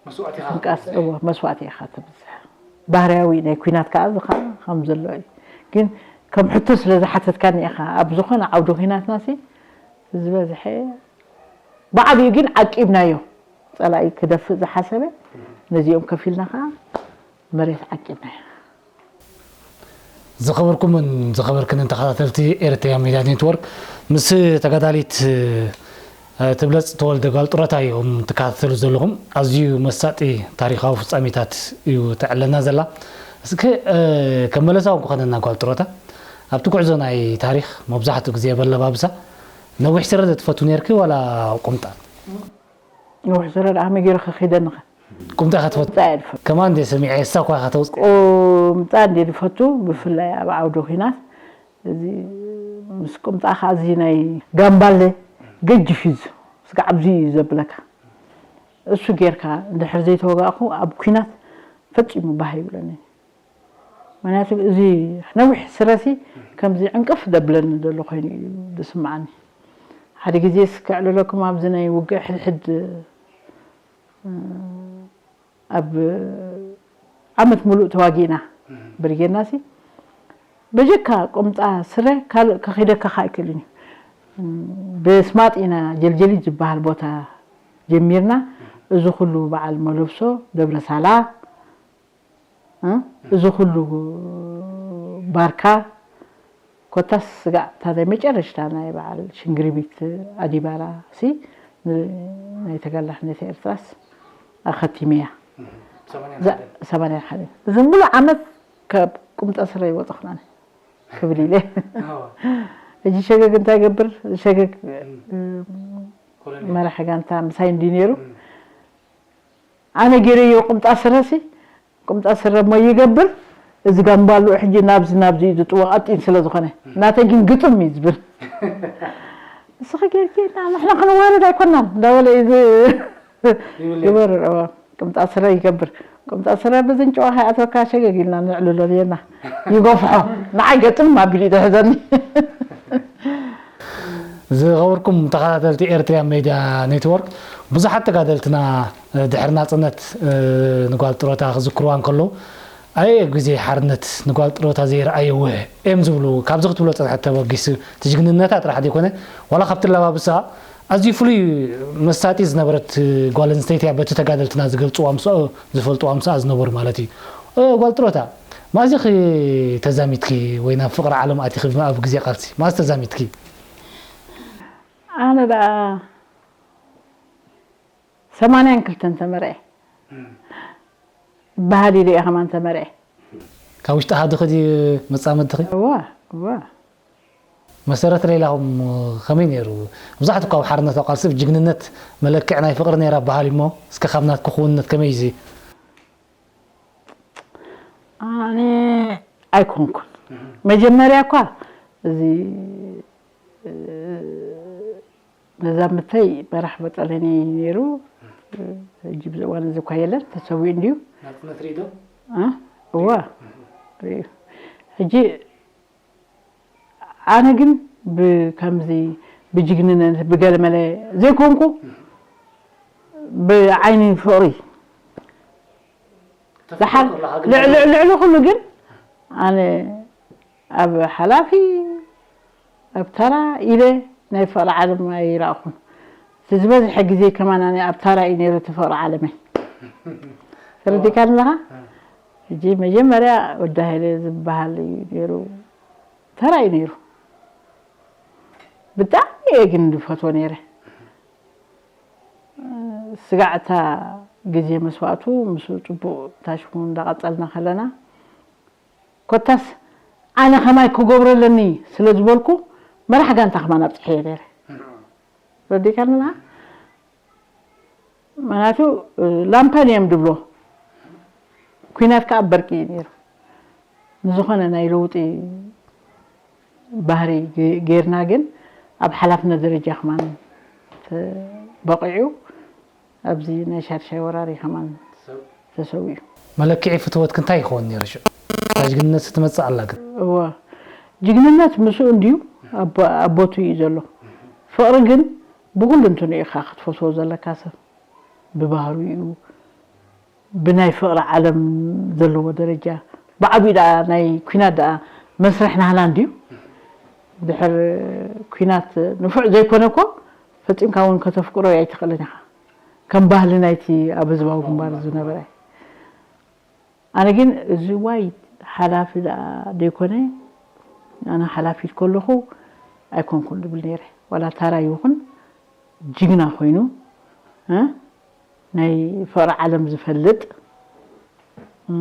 መስዋእቲ ኢኻ ትንቃስ እዎ መስዋእቲ ኢኻ ተብዝሕ። ባህርያዊ ናይ ኲናት ከኣ እዚ ኸዓ ከም ዘሎ እዩ። ግን ከም ሕቶ ስለ ዝሓተትካኒ ኢኻ ኣብ ዝኾነ ዓውዲ ኲናትና ሲ ዝበዝሐ ብዓብዩ ግን ዓቂብናዮ። ጸላኢ ክደፍእ ዝሓሰበ ነዚኦም ከፊልና ኸዓ መሬት ዓቂብናዮ። ዝኸበርኩምን ዝኸበርክንን ተኸታተልቲ ኤርትሪያ ሚድያ ኔትወርክ ምስ ተጋዳሊት ትብለጽ ተወልደ ጓል ጡረታ እዮም ትከታተሉ ዘለኹም። ኣዝዩ መሳጢ ታሪኻዊ ፍጻሜታት እዩ ተዕለና ዘላ። እስከ ከም መለሳዊ ክኾነና ጓል ጡረታ ኣብቲ ጉዕዞ ናይ ታሪኽ መብዛሕትኡ ግዜ በለባብሳ ነዊሕ ስረ ዶ ትፈቱ ኔርኪ ዋላ ቁምጣ? ነዊሕ ስረ ደኣ ከመይ ገይሩ ከኺደኒ ኸ? ቁምጣ ኢኻ ትፈቱ? ቁምጣ እየ ዝፈቱ። ከማን እንድየ ሰሚዐ እሳ እኳ ኢኻ ተውፅእ። ቁምጣ እንድየ ዝፈቱ ብፍላይ ኣብ ዓውዲ ኲናት እዚ ምስ ቁምጣ ኸዓ እዚ ናይ ጋምባለ ገጅፍ እዩ እዚ ስጋዕ ኣብዚ እዩ ዘብለካ እሱ ጌርካ እንድሕር ዘይተወጋእኹ ኣብ ኲናት ፈፂሙ ባህ ይብለኒ ምክንያቱ እዚ ነዊሕ ስረሲ ከምዚ ዕንቅፍ ደብለኒ ዘሎ ኮይኑ እዩ ዝስምዓኒ ሓደ ግዜስ ከዕልለኩም ኣብዚ ናይ ውግእ ሕድሕድ ኣብ ዓመት ሙሉእ ተዋጊእና ብርጌድና ሲ በጀካ ቁምጣ ስረ ካልእ ከኺደካ ከ ኣይክእልን እዩ ብስማጥ ኢና ጀልጀሊት ዝበሃል ቦታ ጀሚርና እዚ ኩሉ በዓል መለብሶ ደብረሳላ እዚ ኩሉ ባርካ ኮታስ ስጋዕ እታ ናይ መጨረሽታ ናይ በዓል ሽንግርቢት ኣዲባራ ሲ ናይ ተጋላሕነት ኤርትራስ ኣኸቲመያ ሰማንያን ሓደ እዚ ሙሉ ዓመት ካብ ቁምጣ ስረ ይወፀኹናን ክብል ኢለ ሕጂ ሸገግ እንታይ ገብር ሸገግ መራሒ ጋንታ ምሳይ እንዲ ነይሩ ኣነ ገይረዮ ቁምጣ ስረሲ ቁምጣ ስረ እሞ ይገብር እዚ ጋምባሉ ሕጂ ናብዚ ናብዚ እዩ ዝጥወ ቀጢን ስለ ዝኾነ ናተይ ግን ግጥም እዩ ዝብል ንስኺ ጌርኪ ንሕና ክንዋረድ ኣይኮናን እንዳበለ እዩ ዝግበር ቁምጣ ስረ ይገብር ቁምጣ ስረ ብዝንጭዋ ከይኣትወካ ሸገግ ኢልና ንዕልሎ ኔርና ይገፍሖ ንዓይ ገጥም ኣቢሉ እዩ ዝሕዘኒ ዝኸበርኩም ተኸታተልቲ ኤርትርያ ሜድያ ኔትወርክ ብዙሓት ተጋደልትና ድሕሪ ናፅነት ንጓል ጥሮታ ክዝክርዋ እንከለዉ ኣየ ግዜ ሓርነት ንጓል ጥሮታ ዘይረኣየ ውህ እዮም ዝብሉ ካብዚ ክትብሎ ፀንሐት ተበጊሱ እቲ ጅግንነታ ጥራሕ ዘይኮነ ዋላ ካብቲ ኣላባብሳ ኣዝዩ ፍሉይ መሳጢ ዝነበረት ጓል ኣንስተይቲ እያ በቲ ተጋደልትና ዝገልፅዋ ምስኣ ዝፈልጥዋ ምስኣ ዝነበሩ ማለት እዩ ጓል ጥሮታ ማእዚኺ ተዛሚድኪ ወይ ናብ ፍቕሪ ዓለም ኣቲኺ ኣብ ግዜ ቃልሲ ማእዚ ተዛሚድኪ ኣነ ደኣ ሰማንያን ክልተን ተመርዐ በሃል ኢለ እየ ከማን ተመርዐ ካብ ውሽጢ ሃዲ ኸዲ መፃመድቲ ኸ እዋ እዋ መሰረት ሌላኹም ከመይ ነይሩ ብዙሓት እኳ ኣብ ሓርነት ኣቃልሲ ብጅግንነት መለክዕ ናይ ፍቕሪ ነይራ በሃል እሞ እስከ ካብ ናትኩ ክውንነት ከመይ እዩ ኣነ ኣይኮንኩን መጀመርያ እኳ እዚ መዛምድተይ መራሕ በጠለኒ ነይሩ ሕጂ ብዚ እዋን እዚ እኳ የለን ተሰዊኡ እንድዩ ናጽነት ርኢዶ እዋ ርእዩ ሕጂ ኣነ ግን ብከምዚ ብጅግንነት ብገለመለ ዘይኮንኩ ብዓይኒ ፍቕሪ ልዕሊ ኩሉ ግን ኣነ ኣብ ሓላፊ ኣብ ተራ ኢለ ናይ ፍቕሪ ዓለም ኣይረኣኹን እቲ ዝበዝሐ ግዜ ከማን ኣነ ኣብ ተራ እዩ ነይሩ እቲ ፍቕሪ ዓለመይ ተረዲካ ኣለኻ ሕጂ መጀመርያ ወዲ ሃይለ ዝበሃል እዩ ነይሩ ተራ እዩ ነይሩ ብጣዕሚ እየ ግን ዝፈትዎ ነይረ ስጋዕ እታ ግዜ መስዋእቱ ምስኡ ጽቡቕ ታሽሙ እንዳቐጸልና ከለና፣ ኮታስ ኣነ ከማይ ክገብረለኒ ስለ ዝበልኩ፣ መራሕ ጋንታ ከማን ኣብጽሐዮ ነይረ። ረዲካንና? ምኽንያቱ ላምፓን እዮም ድብሎ። ኲናት ከኣ በርቂ እዩ ነይሩ። ንዝኾነ ናይ ለውጢ ባህሪ ገ- ጌርና ግን ኣብ ሓላፍነት ደረጃ ከማን ተ- በቂዑ ኣብዚ ናይ ሻድሻይ ወራሪ ከማን ተሰዊኡ። መለክዒ ፍትወትኪ እንታይ ይኸውን ነይሩ ሽዑ? እታ ጅግንነት ትመጽእ ኣላ ግን። እወ፣ ጅግንነት ምስኡ እንድዩ፣ ኣብ ኣብ ቦቱ እዩ ዘሎ። ፍቕሪ ግን ብኹሉ እንትንኡ ኢኻ ክትፈትዎ ዘለካ ሰብ፣ ብባህሪኡ፣ ብናይ ፍቕሪ ዓለም ዘለዎ ደረጃ። ብዓብዩ ደኣ ናይ ኲናት ደኣ መስርሕ ናህና እንድዩ። ድሕር ኲናት ንፉዕ ዘይኮነ እኮ ፈጺምካ እውን ከተፍቅሮ ኣይትኽእልን ኢኻ። ከም ባህሊ ናይቲ ኣብ ህዝባዊ ግንባር ዝነበረ። ኣነ ግን እዚ ዋይ ሓላፊ ደኣ ዘይኮነ፣ ኣነ ሓላፊት ከለኹ ኣይኮንኩን ድብል ነይረ። ዋላ ታራ ይኹን ጅግና ኮይኑ እ ናይ ፍቕሪ ዓለም ዝፈልጥ እ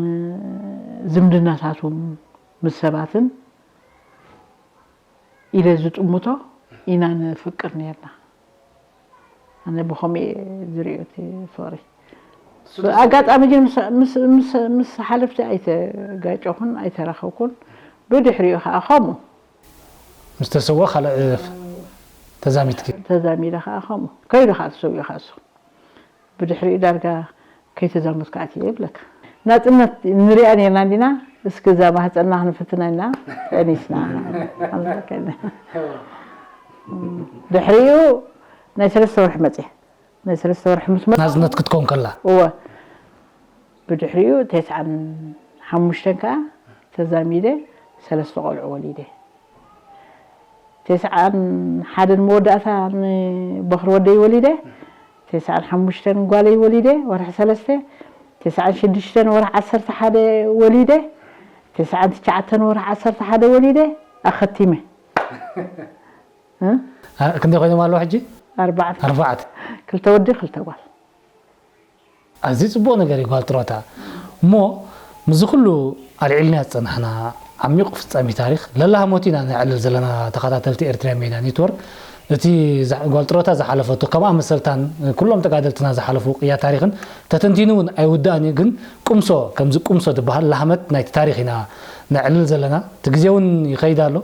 ዝምድናታቱ ምስ ሰባትን ኢለ ዝጥምቶ ኢና ንፍቅር ነርና። ኣነ ብኸምኡ እየ ዝርእዮ እቲ ፍቕሪ። ኣጋጣሚ ግን ምስ- ምስ- ምስ- ምስ ሓለፍቲ ኣይተጋጨኹን ኣይተራኸብኩን። ብድሕሪኡ ከዓ ከምኡ ምስ ተሰወ ካልእ ተዛሚትኪ። ተዛሚደ ከዓ ከምኡ ከይዱ ከዓ ተሰዊኡ ከዓ እሱ። ብድሕሪኡ ዳርጋ ከይተዛመትካ ኣትየ ይብለካ። ናፅነት ንሪኣ ነርና እንዲና? እስኪ እዛ ማህፀንና ክንፍትና ኢልና ጠኒስና። ድሕሪኡ ናይ ሰለስተ ወርሒ መፅየ። ናይ ሰለስተ ወርሒ ምስ መ ናፅነት ክትኮን ከላ። እወ። ብድሕሪኡ ተስዓን ሓሙሽተን ከዓ ተዛሚደ ሰለስተ ቆልዑ ወሊደ። ተስዓን ሓደን መወዳእታ ንበኽሪ ወደይ ወሊደ። ተስዓን ሓሙሽተን ጓለይ ወሊደ ወርሒ ሰለስተ። ተስዓን ሽዱሽተን ወርሒ ዓሰርተ ሓደ ወሊደ። ተስዓን ትሽዓተን ወርሒ ዓሰርተ ሓደ ወሊደ። ኣኸቲመ። እ? አ- ክንደይ ኮይኖም ኣለዉ ሕጂ? ኣርባዕተ። ኣርባዕተ። ክልተ ወዲ ክልተ ጓል። ኣዝዩ ጽቡቕ ነገር እዩ ጓል ጥሮታ። እሞ ምስዚ ኩሉ ኣልዒልናዮ ዝጸናሕና ዓሚቕ ፍጻሜ ታሪኽ ለላህሞት ኢና ነዕልል ዘለና ተኸታተልቲ ኤርትራ ሜድያ ኔትወርክ። እቲ ዛ- ጓል ጥሮታ ዝሓለፈቶ ከምኣ መሰልታን ኩሎም ተጋደልትና ዝሓለፍዎ ቅያ ታሪኽን ተተንቲኑ እውን ኣይውዳእን እዩ። ግን ቁምሶ ከምዚ ቁምሶ ዝበሃል ላህመት ናይቲ ታሪኽ ኢና ነዕልል ዘለና። እቲ ግዜ እውን ይኸይድ ኣሎ።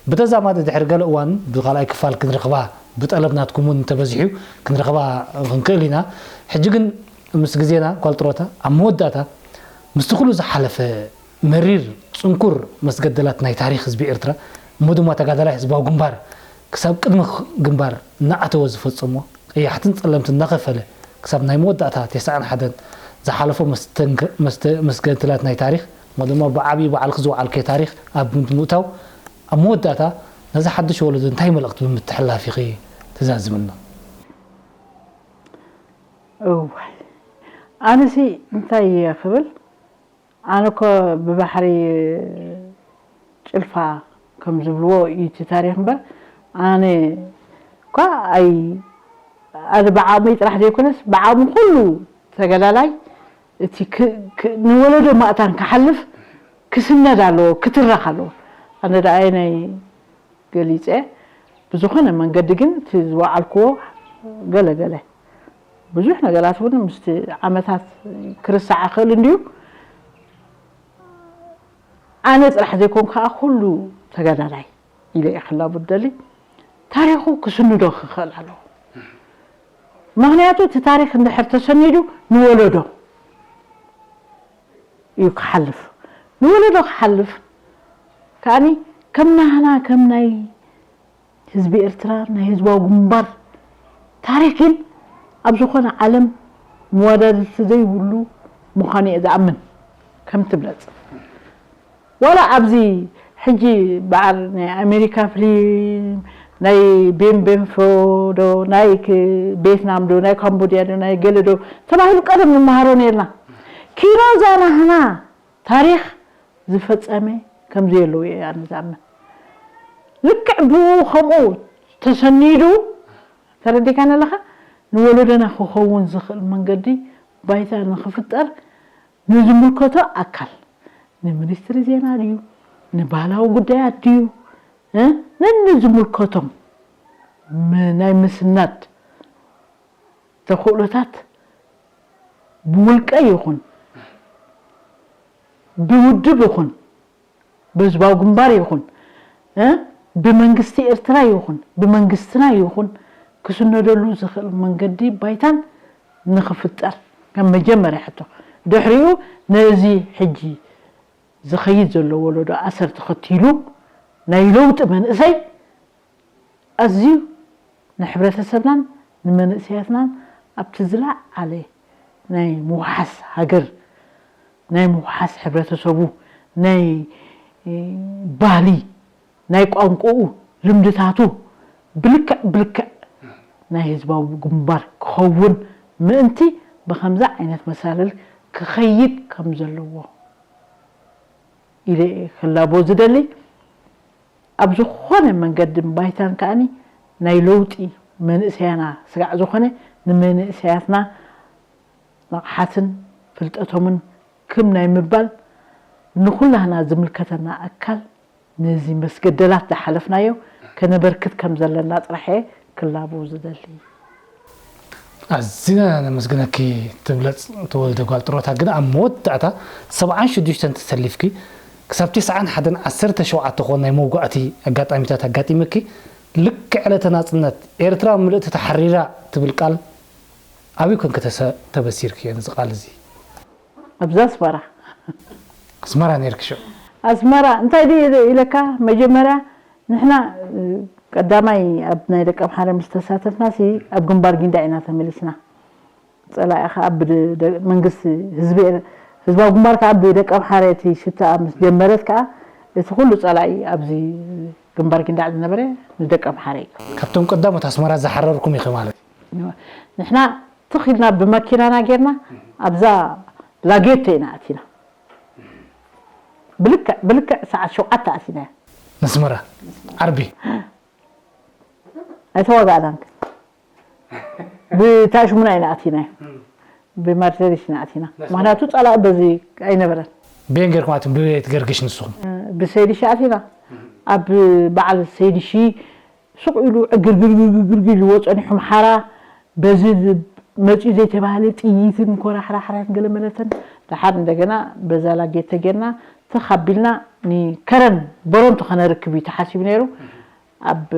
ብተዛማዲ ድሕሪ ገለ እዋን ብኻልኣይ ክፋል ክንረኽባ ብጠለብ ናትኩም እውን እንተበዚሑ ክንረኽባ ክንክእል ኢና። ሕጂ ግን ምስ ግዜና ጓል ጥሮታ ኣብ መወዳእታ ምስቲ ኩሉ ዝሓለፈ መሪር ጽንኩር መስገደላት ናይ ታሪኽ ህዝቢ ኤርትራ እሞ ድማ ተጋዳላይ ህዝባዊ ግንባር ክሳብ ቅድሚ ግንባር እናኣተወ ዝፈጸሞ ቀያሕትን ጸለምትን እናኸፈለ ክሳብ ናይ መወዳእታ ተስዓን ሓደን ዝሓለፎ መስተንክ- መስተ- መስገድላት ናይ ታሪኽ እሞ ድማ ብዓብዪ ባዕልኪ ዝወዓልክዮ ታሪኽ ኣብ ግምት ምእታው ኣብ መወዳእታ ነዚ ሓድሽ ወለዶ እንታይ መልእኽቲ ብምትሕልላፍ ኢኺ ተዛዝምና? እዋይ ኣነሲ እንታይ እየ ክብል ኣነ እኮ ብባሕሪ ጭልፋ ከም ዝብልዎ እዩ እቲ ታሪክ እምበር ኣነ እኳ ኣይ ኣነ ብዓቕመይ ጥራሕ ዘይኮነስ ብዓቕሚ ኩሉ ተጋዳላይ እቲ ክ- ክ- ንወለዶ ማእታን ክሓልፍ ክስነድ ኣለዎ ክትረኽ ኣለዎ ኣነ ደኣ ናይ ገሊፀ ብዝኾነ መንገዲ ግን እቲ ዝወዓልክዎ ገለ ገለ ብዙሕ ነገራት እውን ምስቲ ዓመታት ክርሳዕ ይኽእል እንድዩ ኣነ ጥራሕ ዘይኮን ከዓ ኩሉ ተጋዳላይ ኢለ እየ ክላቡ ደሊ ታሪኹ ክስንዶ ክኽእል ኣለዎ ምኽንያቱ እቲ ታሪክ እንድሕር ተሰኒዱ ንወለዶ እዩ ክሓልፍ ንወለዶ ክሓልፍ ከዓኒ ከም ናህና ከም ናይ ህዝቢ ኤርትራ ናይ ህዝባዊ ግንባር ታሪክ ግን ኣብ ዝኾነ ዓለም መወዳድርቲ ዘይብሉ ምዃኑ እየ ዝኣምን ከም ትብለፅ ዋላ ኣብዚ ሕጂ በዓል ናይ ኣሜሪካ ፍሊም ናይ ቤን ቤንፎ ዶ ናይ ክ- ቤትናም ዶ ናይ ካምቦድያ ዶ ናይ ገለ ዶ ተባሂሉ ቀደም ንመሃሮ ነርና ኪኖ ዛናህና ታሪኽ ዝፈጸመ ከምዘየለዉ እየ ኣነ ዝኣምን። ልክዕ ብኡ ከምኡ ተሰኒዱ ተረዲካኒ ኣለኻ ንወለዶና ክኸውን ዝኽእል መንገዲ ባይታ ንኽፍጠር ንዝምልከቶ ኣካል፣ ንሚኒስትሪ ዜና ድዩ፣ ንባህላዊ ጉዳያት ድዩ፣ እ? ነንዝምልከቶም ም- ናይ ምስናድ ተኽእሎታት ብውልቀ ይኹን ብውድብ ይኹን ብህዝባዊ ግንባር ይኹን እ ብመንግስቲ ኤርትራ ይኹን ብመንግስትና ይኹን ክስነደሉ ዝኽእል መንገዲ ባይታን ንኽፍጠር ከም መጀመርያ ሕቶ። ድሕሪኡ ነዚ ሕጂ ዝኸይድ ዘሎ ወለዶ ኣሰር ተኸቲሉ ናይ ለውጢ መንእሰይ ኣዝዩ ንሕብረተሰብናን ንመንእሰያትናን ኣብቲ ዝለዓለ ናይ ምውሓስ ሃገር፣ ናይ ምውሓስ ሕብረተሰቡ፣ ናይ ባህሊ፣ ናይ ቋንቋኡ፣ ልምድታቱ ብልክዕ ብልክዕ ናይ ህዝባዊ ግንባር ክኸውን ምእንቲ ብኸምዚ ዓይነት መሳልል ክኸይድ ከም ዘለዎ ኢለ እየ ክላቦ ዝደሊ። ኣብ ዝኾነ መንገድን ባይታን ከኣኒ ናይ ለውጢ መንእሰያና ስጋዕ ዝኾነ ንመንእሰያትና ንቕሓትን ፍልጠቶምን ክም ናይ ምባል ንኹላህና ዝምልከተና ኣካል ነዚ መስገደላት ዝሓለፍናዮ ከነበርክት ከም ዘለና ጥራሕ እየ ክላቦ ዝደሊ። ኣዚና ነመስግነኪ ትብለጽ ተወልደ ጓል ጥሮታ ግን ኣብ መወዳእታ ሰብዓን ሽዱሽተን ተሰሊፍኪ ክሳብ ተስዓን ሓደን ዓሰርተ ሸውዓተ ክኾን ናይ መውጋእቲ ኣጋጣሚታት ኣጋጢመኪ ልክዕ ዕለተ ናጽነት ኤርትራ ምልእቲ ተሓሪራ ትብል ቃል ኣበይ ኮንኪ ተሰ- ተበሲርክዮ ነዚ ቃል እዚ? ኣብዚ ኣስመራ ኣስመራ ነይርኪ ሽዑ? ኣስመራ እንታይ ድዩ ኢለካ መጀመርያ ንሕና ቀዳማይ ኣብ ናይ ደቀምሓረ ምስ ተሳተፍና ሲ ኣብ ግንባር ጊንዳዕ ኢና ተመሊስና። ጸላኢ ከኣ ብደ- መንግስቲ ህዝቢ ኤር- ህዝባዊ ግንባር ከኣ ብደቀምሓረ እቲ ሽታኣ ምስ ጀመረት ከኣ እቲ ኩሉ ጸላኢ ኣብዚ ግንባር ጊንዳዕ ዝነበረ ንደቀምሓረ እዩ። ካብቶም ቀዳሞት ኣስመራ ዝሓረርኩም ኢኺ ማለት እዩ። ንሕና ትኽ ኢልና ብመኪናና ጌርና ኣብዛ ላጌቶ ኢና ኣቲና። ብልክዕ ብልክዕ ሰዓት ሸውዓተ ኣቲና። ነስመራ ዓርቢ ኣይተዋጋእናን ግን ብታሽሙና ኢና ኣቲናዮ። ብማርተሪሽ ኢና ኣቲና። ምክንያቱ ጸላኢ በዚ ኣይነበረን። ብየን ጌርኩም ኣትም ብቤት ገርግሽ ንስኹም? ብሰይድሺ ኣቲና። ኣብ በዓል ሰይድሺ ሱቕ ኢሉ ዕግርግርግርግርግር ኢልዎ ጸኒሑ ምሓራ በዚ መጺኡ ዘይተባህለ ጥይትን ኮራሕራሕራን ገለመለተን ደሓር እንደገና በዛ ላጌት ተጌርና ተኻቢልና ንከረን በረንቱ ከነርክብ እዩ ተሓሲቡ ነይሩ። ኣብ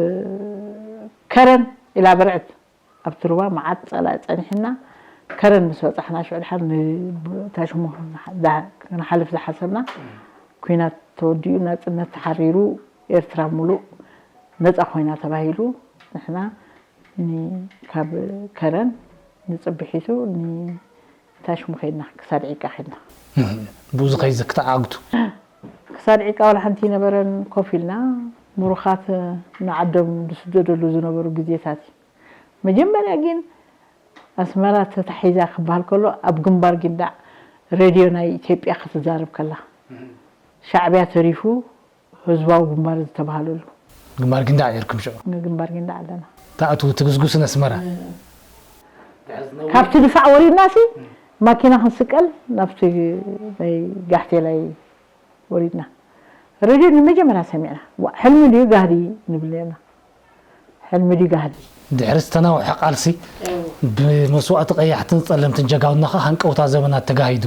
ከረን ኢላ በርዕት ኣብቲ ሩባ መዓት ጸላኢ ጸኒሕና ከረን ምስ በጻሕና ሽዑ ድሓር ንታሽሙ ክንሓልፍ ዝሓሰብና ኲናት ተወዲኡ ናጽነት ተሓሪሩ ኤርትራ ሙሉእ ነጻ ኮይና ተባሂሉ ንሕና ካብ ከረን ንጽብሒቱ ንታሽሙ ከድና ክሳድ ዒቃ ከድና። ብኡ ዝኸይድ ዘክተዓግቱ። ክሳድ ዒቃ ዋላ ሓንቲ ይነበረን ኮፍ ኢልና ምሩኻት ንዓዶም ዝስደደሉ ዝነበሩ ግዜታት እዩ። መጀመርያ ግን ኣስመራ ተታሒዛ ክበሃል ከሎ ኣብ ግንባር ጊንዳዕ ሬድዮ ናይ ኢትዮጵያ ክትዛረብ ከላ ሻዕብያ ተሪፉ ህዝባዊ ግንባር ዝተባሃለሉ ግንባር ጊንዳዕ ነርኩም ሽዑ? ግንባር ጊንዳዕ ኣለና። ተኣትዉ ትግስጉስን ኣስመራ? ካብቲ ድፋዕ ወሪድና ሲ ማኪና ክንስቀል ናብቲ ናይ ጋሕቴላይ ወሪድና። ሬድዮ ንመጀመርያ ሰሚዕና። ዋእ ሕልሚ ድዩ ጋህዲ ንብል ነርና። ሕልሚ ድዩ ጋህዲ። ድሕሪ ዝተናውሐ ቃልሲ ብመስዋእቲ ቀያሕትን ጸለምትን ጀጋኑና ከኣ ሃንቀውታ ዘመናት ተጋሂዱ።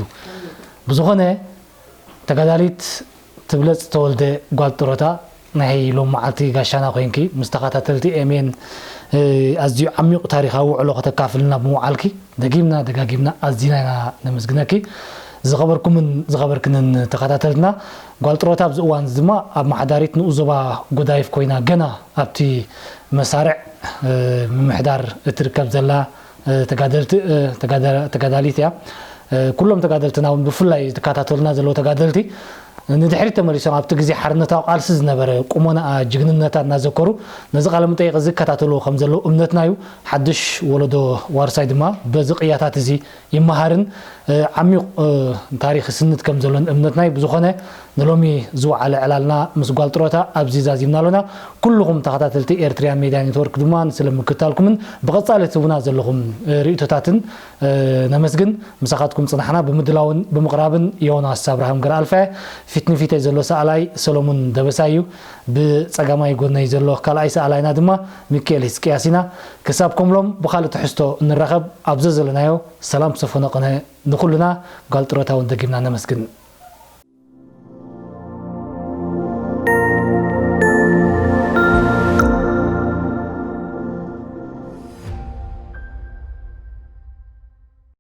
ብዝኾነ ተጋዳሊት ትብለጽ ተወልደ ጓል ጥሮታ ናይ ሎም መዓልቲ ጋሻና ኮይንኪ ምስ ተኸታተልቲ ኤሜን ኣዝዩ ዓሚቕ ታሪኻዊ ውዕሎ ከተካፍልና ብምውዓልኪ ደጊምና ደጋጊምና ኣዚና ኢና ነመስግነኪ። ዝኸበርኩምን ዝኸበርክንን ተኸታተልትና ጓል ጥሮታ ኣብዚ እዋን እዚ ድማ ኣብ ማሓዳሪት ንኡስ ዞባ ጎዳይፍ ኮይና ገና ኣብቲ መሳርዕ ምምሕዳር እትርከብ ዘላ ተጋደልቲ ተጋዳሊት እያ። ኩሎም ተጋደልትና እውን ብፍላይ ዝከታተሉና ዘለዉ ተጋደልቲ ንድሕሪት ተመሊሶም ኣብቲ ግዜ ሓርነታዊ ቃልሲ ዝነበረ ቁመናኣ ጅግንነታ እናዘከሩ ነዚ ቃለ መጠይቕ እዚ ይከታተልዎ ከም ዘለዉ እምነትና እዩ። ሓድሽ ወለዶ ዋርሳይ ድማ በዚ ቅያታት እዚ ይመሃርን ዓሚቕ ታሪኽ ይስንድ ከም ዘሎን እምነትና እዩ። ብዝኾነ ንሎሚ ዝወዓለ ዕላልና ምስ ጓል ጥሮታ ኣብዚ ዛዚምና ኣሎና። ኩልኹም ተኸታተልቲ ኤርትርያ ሜድያ ኔትወርክ ድማ ንስለ ምክታልኩምን ብቐጻሊ ትህቡና ዘለኹም ርእይቶታትን ነመስግን። ምሳኻትኩም ጽናሕና ብምድላውን ብምቕራብን ዮናስ ኣብርሃም ገረኣልፋ፣ ፊት ንፊተይ ዘሎ ሰኣላይ ሰሎሙን ደበሳይ እዩ። ብጸጋማይ ጎነይ ዘሎ ካልኣይ ሰኣላይና ድማ ሚካኤል ህዝቅያስ ኢና። ክሳብ ከምሎም ብኻልእ ትሕዝቶ እንራኸብ ኣብ ዘዘለናዮ ሰላም ሰፈኖ ቅነ ንኹልና። ጓል ጥሮታ እውን ደጊምና ነመስግን።